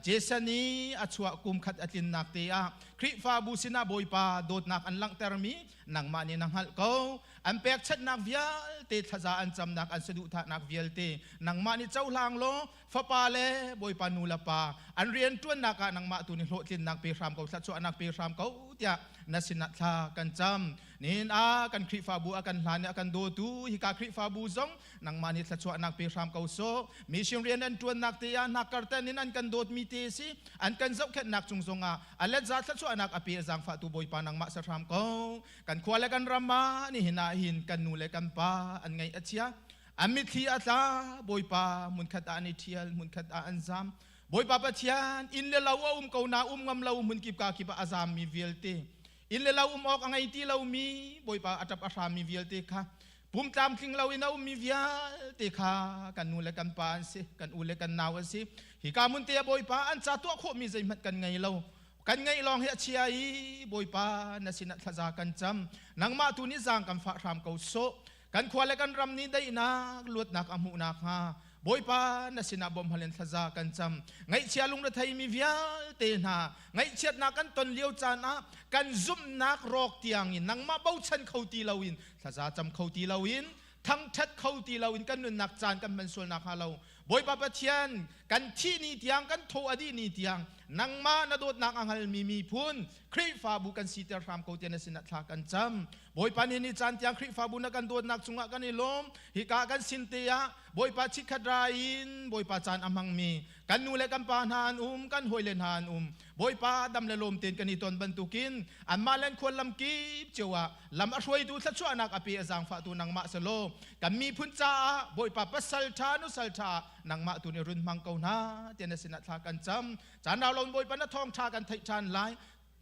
Jason i a chuah kum khat a tlinnak te ah Khrihfabu sinah Bawipa dawtnak an langhtermi nangmah nih na hngalh ko. An pekchanhnak vialte, thlaza an camnak, an saduhthahnak vialte nangmah nih cohlang law fapa le Bawipa nu le pa an rianṭuannak ah nangmah tu nih hlawhtlinnak pe hram ko, thluachuahnak pe hram ko tiah na sinah thla kan cam. Nihin ah kan Khrihfabu a kan hlan i a kan dawtu hika Khrihfabu zong nangmah nih thluachuahnak pe hram ko sawh. Mission rian an ṭuannak te ah hnakkar ten in an kan dawtmi te si, an kan zohkhenhnak cung zongah a letza thluachuahnak a pe a zaangfahtu Bawipa nangmah sa hram ko. Kan khua le kan ram ah nihin ah hin kan nu le kan pa an ngaih a chia, an mitthli a tla. Bawipa, hmunkhat ah an i ṭhial, hmunkhat ah an zam. Bawipa Pathian, inn le lo a um ko na um ngam lo hmun kip ka kip ah a zaammi vialte, inn le lo um awk a ngei ti lomi Bawipa a ṭap a hrammi vialte kha, pum tlamtling loin a ummi vialte kha kan nu le kan pa an si, kan u le kan nau an si. Hika hmun te ah Bawipa an ca tuah khawhmi zeihmanh kan ngei lo. Kan ngeih lawng hi a chia i Bawipa na sinah thlaza kan cam. Nangmah tu nih zaang kan fah hram ko sawh. Kan khua le kan ram nih daihnak, luatnak a hmuh nakhnga Bawipa na sinah bawmhhal in thlaza kan cam. Ngaihchia lungretheimi vialte hna, ngaihchiatnak kan ton lio caan ah kan zumhnak rawk tiangin nangmah bochan kho ti loin, thlaza cam kho ti loin, thangṭhat kho ti loin kan nunnak caan kan hman sual nakhnga lo Bawipa Pathian kan thih ni tiang kan thaw a dih ni tiang nangmah na dawtnak a hngalmi miphun Khrihfabu kan siter hram ko tiah na sinah thla kan cam. Bawipa ni ni caan tiang Khrihfabu na kan dawtnak cungah kan i lawm. Hika kan sin te ah Bawipa chikkhat ra in Bawipa caan a hmangmi kan nu le kan pa hna an um, kan hawile hna an um. Bawipa dam le lawm tein kan i ton bantukin anmah le an khual lam kip cio ah lam a hruaitu thluachuahnak a pe a zaangfahtu nangmah si law kan miphun caah Bawipa pasal ṭha nusal ṭha nangmah tu nih run hmang ko hna tiah na sinah thla kan cam. Caan rau loin Bawipa na thawngṭha kan theih ṭhan lai.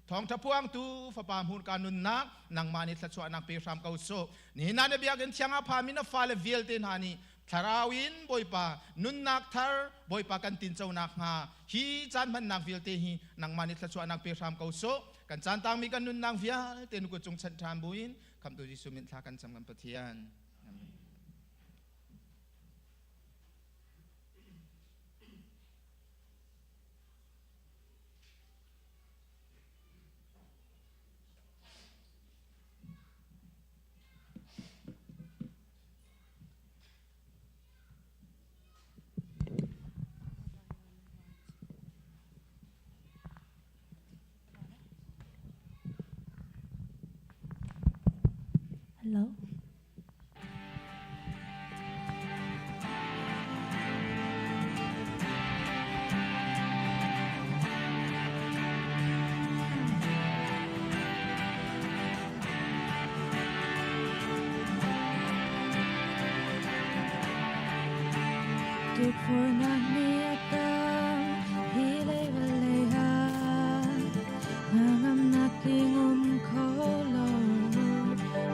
Thawngṭha phuangtu fapa hmurka nunnak nangmah nih thluachuahnak pe hram ko sawh. Nihin ah na biakinn thiang ah phami na fale vialte hna nih Thlarau in Bawipa nunnak thar Bawipa kan tinco nakhnga hi caan hmannak vialte hi nangmah nih thluachuahnak pe hram ko sawh. Kan caan tangmi kan nunnak vialte na kut cung chanh ṭhan buin Khamhtu Jesuh min thla kan cam kan Pathian. Amen. Hello. Tukforhnak nih a tam hi lei vawlei ah hnangamnak tling um kho lo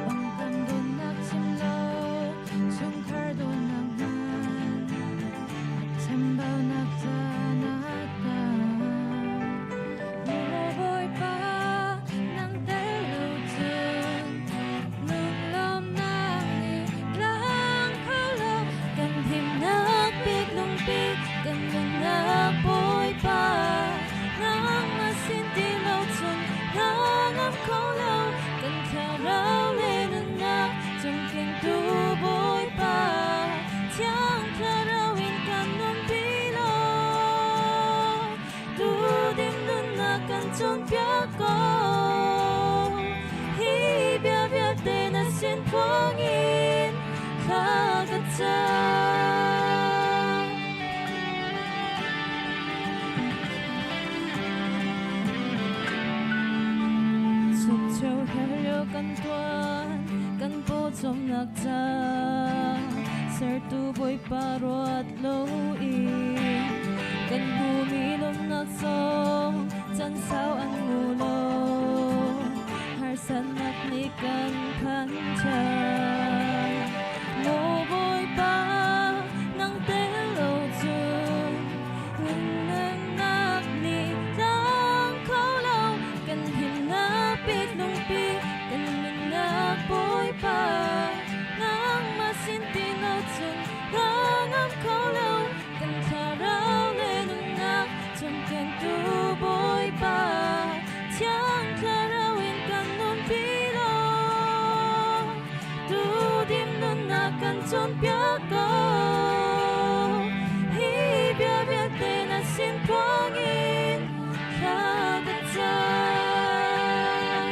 pangkam donnak chim lo chungkhar donnak hman chambaunak caan a tam Maw Bawipa nang tel lo cun lunglawmnak nih tlang kho lo kan himnak bik lungpi kan nunnak Bawipa nangmah sin ti lo cun hnangam kho lo kan thlarau le nunnak cungtlingtu Bawipa thiang thlarau in kan nunpi law Duhdim nunnak kan cawnpiak ko. Hi bia vialte na sin phuangin thla ka cam. Chukcho herlio kan tuan, kan pawcawmnak ca sertu Bawipa ruat loin kan hmumi lawmnak zong chan sau an ngu lo harsatnak nih kan phan ṭhan Maw Bawipa nang tel lo cun nunnak nih tlang kho lo kan himnak bik lungpi kan nunnak Bawipa nangmah sin ti lo cun hnangam kho lo kan thlarau le nunnak cawnpiaktu Bawipa thiang thlarau in kan nunpi law duhdim nunnak kan cawnpiak ko hi bia vialte na sin phuangin thla ka cam.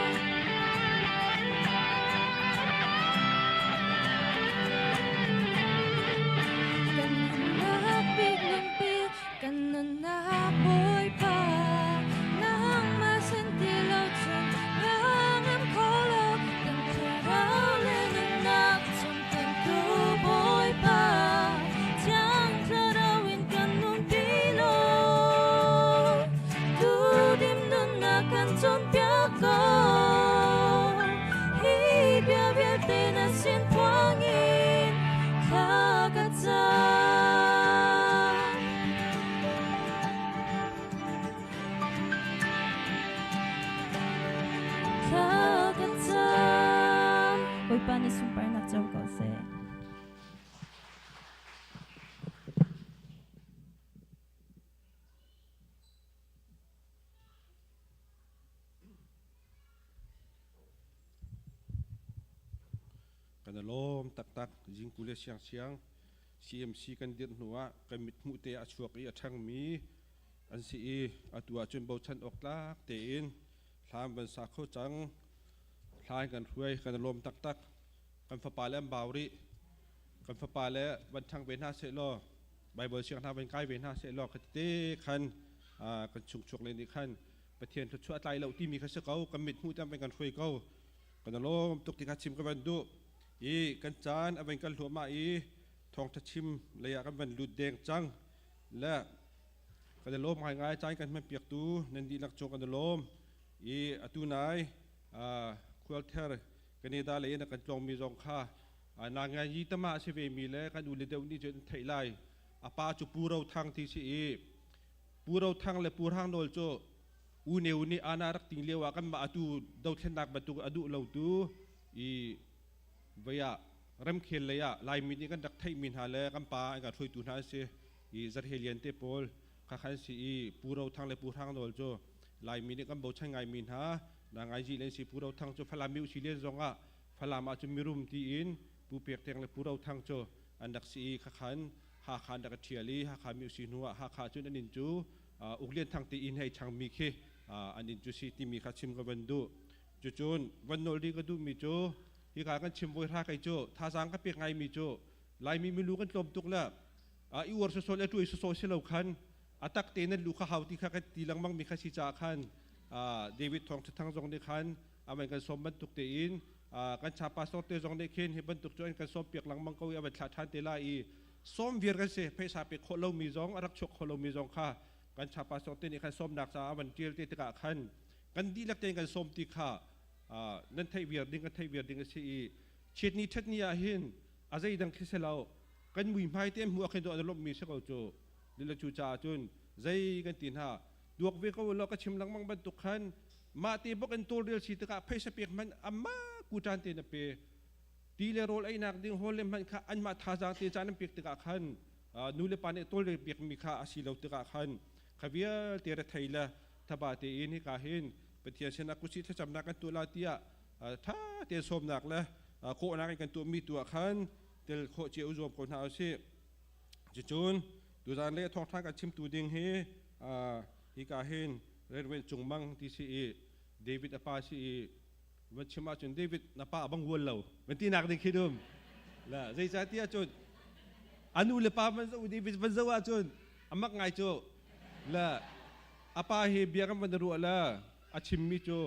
Bawipa nih sunparnak co ko seh. Kan i lawm taktak. Zingku le siangsiang CMC kan dirh hnu ah kan mithmuh te a chuak i a ṭhangmi an si i atu ahcun bochan awk tlak tein hlan van sa kho cang. Hlan kan hruai kan i lawm taktak. Kan fapa le an bau rih. Kan fapa le van ṭhang ve hna seh law Baibal siang hna van kai ve hna seh law khatete khan kan chungchuak le nih khan Pathian thluachuah tlai lo timi kha si ko. Kan mithmuh te kan hruai ko. Kan i lawm tuk ti kha chim ka van duh. I kan caan a van kal hluahmah i thawngṭha chim lei ah kan van lut deng cang. Le kan i lawm ngaingai caan kan hman piaktu nan dihlak cung kan i lawm. I atu nai khualther Canada lei in a kan tlawngmi zong kha na ngai yi tama a si ve mi le kan u le deuh nih cun an theih lai. A pa cu Pu Ro Thang ti si i Pu Ro Thang le Pu Hrang Nawl cu uneu nih ana rak ting lio ah kanmah atu dothlennak bantuk a duh lotu i vei ah remkhel lei ah Laimi nih kan rak theihmi hna le kan pa an kan hruaitu hna an si i Zarhelian te pawl kha khan si i Pu Ro Thang le Pu Hrang Nawl cu Laimi nih kan bochan ngaimi hna na ngai zi len si Pu Ro Thang cu Falam mi usi len zong ah Falam ah cun mirum tiin Pu Pek Teng le Pu Ro Thang cu an rak si i khakhan Hakha an rak i ṭhial i Hakha mi usi hnu ah Hakha cun an inn cu Uk Lian Thang ti inn hei changmi khi an inn cu si timi kha chim ka van duh. Cucun van nawl ding ka duhmi cu hika kan chim voi hra kei cu thazaang ka pek ngaimi cu Laimi milu kan tlawm tuk le i uar sawsawh le ṭuai sawsawh si lo khan a tak te nan lu kha hau ti kha kan ti lengmang mi kha si caah khan David Thawng Thang zong nih khan aman kan sawm bantuk tein kan cha pastor te zong nih khin hi bantuk cu an kan sawm piak lengmang ko i a van thlah ṭhan te lai i sawm viar kan si phaisa pe khawh lomi zong a rak chuak khawh lomi zong kha kan cha pastor te nih khan sawmnak caah a van ṭial te tikah khan kan dihlak tein kan sawm ti kha nan theih viar ding kan theih viar ding a si i chiatni ṭhatni ah hin a zeidang khi si lo kan muihmai te hmu ah khin an lawmhmi si ko cu lila cu caah cun zei kan ti hna duak ve ko law ka chim lengmang bantuk khan mah te bok in tawlrel si tikah phaisa pek hmanh amah kuṭan te na pe ti le rawl einak ding hawl le hmanh kha anmah thazaang te caan an pek tikah khan nu le pa nih tawlrel piakmi kha a si lo tikah khan kha vialte rethei le thaba tein hika hin Pathian sinah kutsih thlacamnak kan tuah la tiah tha tein sawmnak le kawhnak in kan tuahmi tu ah khan tel khawh cio zuam ko hna usih. Cucun tuzan le thawngtha kan chimtu ding hi hika hin Reverend Cung Mang ti si i David a pa si i van chim ahcun David na pa a bang hual lo van ti nak ding khi dum la zeicahtiah cun a nu le pa van zoh David van zoh ahcun a mak ngai cu la a pa hi bia kan van ruah la a chimmi cu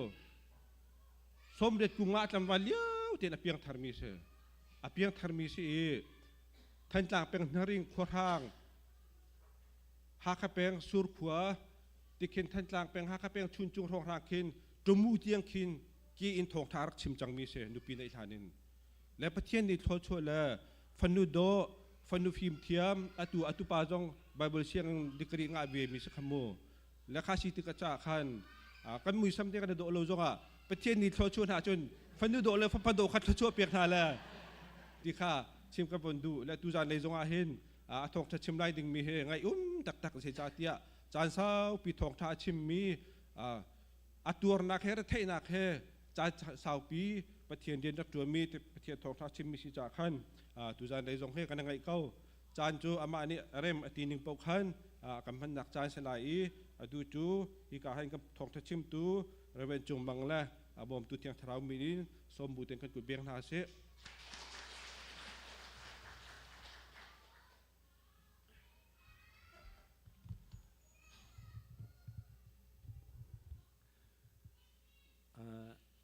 80 kum ah tlangval lio tein a piang tharmi si a piang tharmi si i Thantlang peng Hnaring khuahrang Hakha peng Surkhua tikhin Thantlang peng Hakha peng Chuncung hrawnghrang khin Tumu tiang khin ki in thawngtha rak chim cangmi si nupi neih hlan in le Pathian nih thluachuah le fanu dawh fanu fimthiam atu atu pa zong Bible siang degree ngah ve mi si kha mu le kha si tik ca khan kan muisam te kan dawh lo zongah Pathian nih thluachuah hna cun fanu dawh le fapa dawh kha thluachuah pek hna le ti kha chim ka von duh le tuzan lei zongah hin a thawngtha chim lai dingmi hi ngaih um taktak a si ca tiah caan saupi thawngtha a chimmi a tuarnak he retheihnak he caan saupi Pathian rian rak ṭuanmi Pathian thawngṭha chimmi si caah khan tuzan lei zong hi kan ngaih ko caan cu amah nih rem a ti ning paoh khan kan hmannak caan si lai i atu cu hika hin kan thawngṭha chimtu Reverend Cung Mang le a bawmtu Thiang Thlarau min in sawm bu ten kan kut beng hna sih.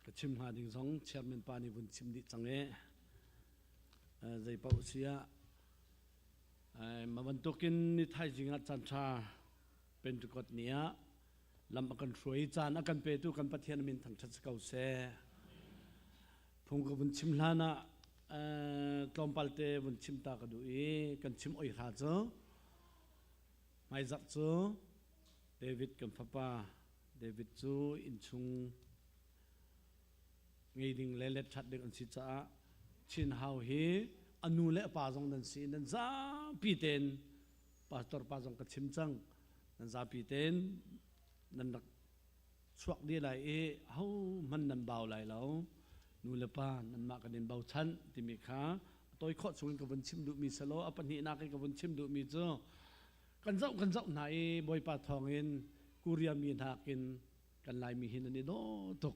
Ka chim hnga ding zong chairman pa nih vun chim dih cang i zei paoh si ah ma bantukin ni thaizing ah caan ṭha Pentecost ni ah lam a kan hruai caan a kan petu kan Pathian min thangṭhat si ko seh. Phung ka vun chim hlan ah tlawmpal te vun chim ta ka duh i kan chim oi hra cu hmaizarh cu David kan fapa David cu innchung ngei ding le let ṭhat ding an si caah Chin Hau hi a nu le a pa zong nan si nan zapi tein pastor pa zong ka chim cang nan zapi tein nan rak chuak dih lai i hohmanh nan bau lai lo nu le pa nanmah kan in bochan timi kha a tawi khawh chungin ka vun chim duhmi selaw a pahnihnak i ka vun chim duhmi cu kan zoh kan zoh hna i Bawipa thawngin Korea mi hna kin kan Laimi hi nan i dawh tuk.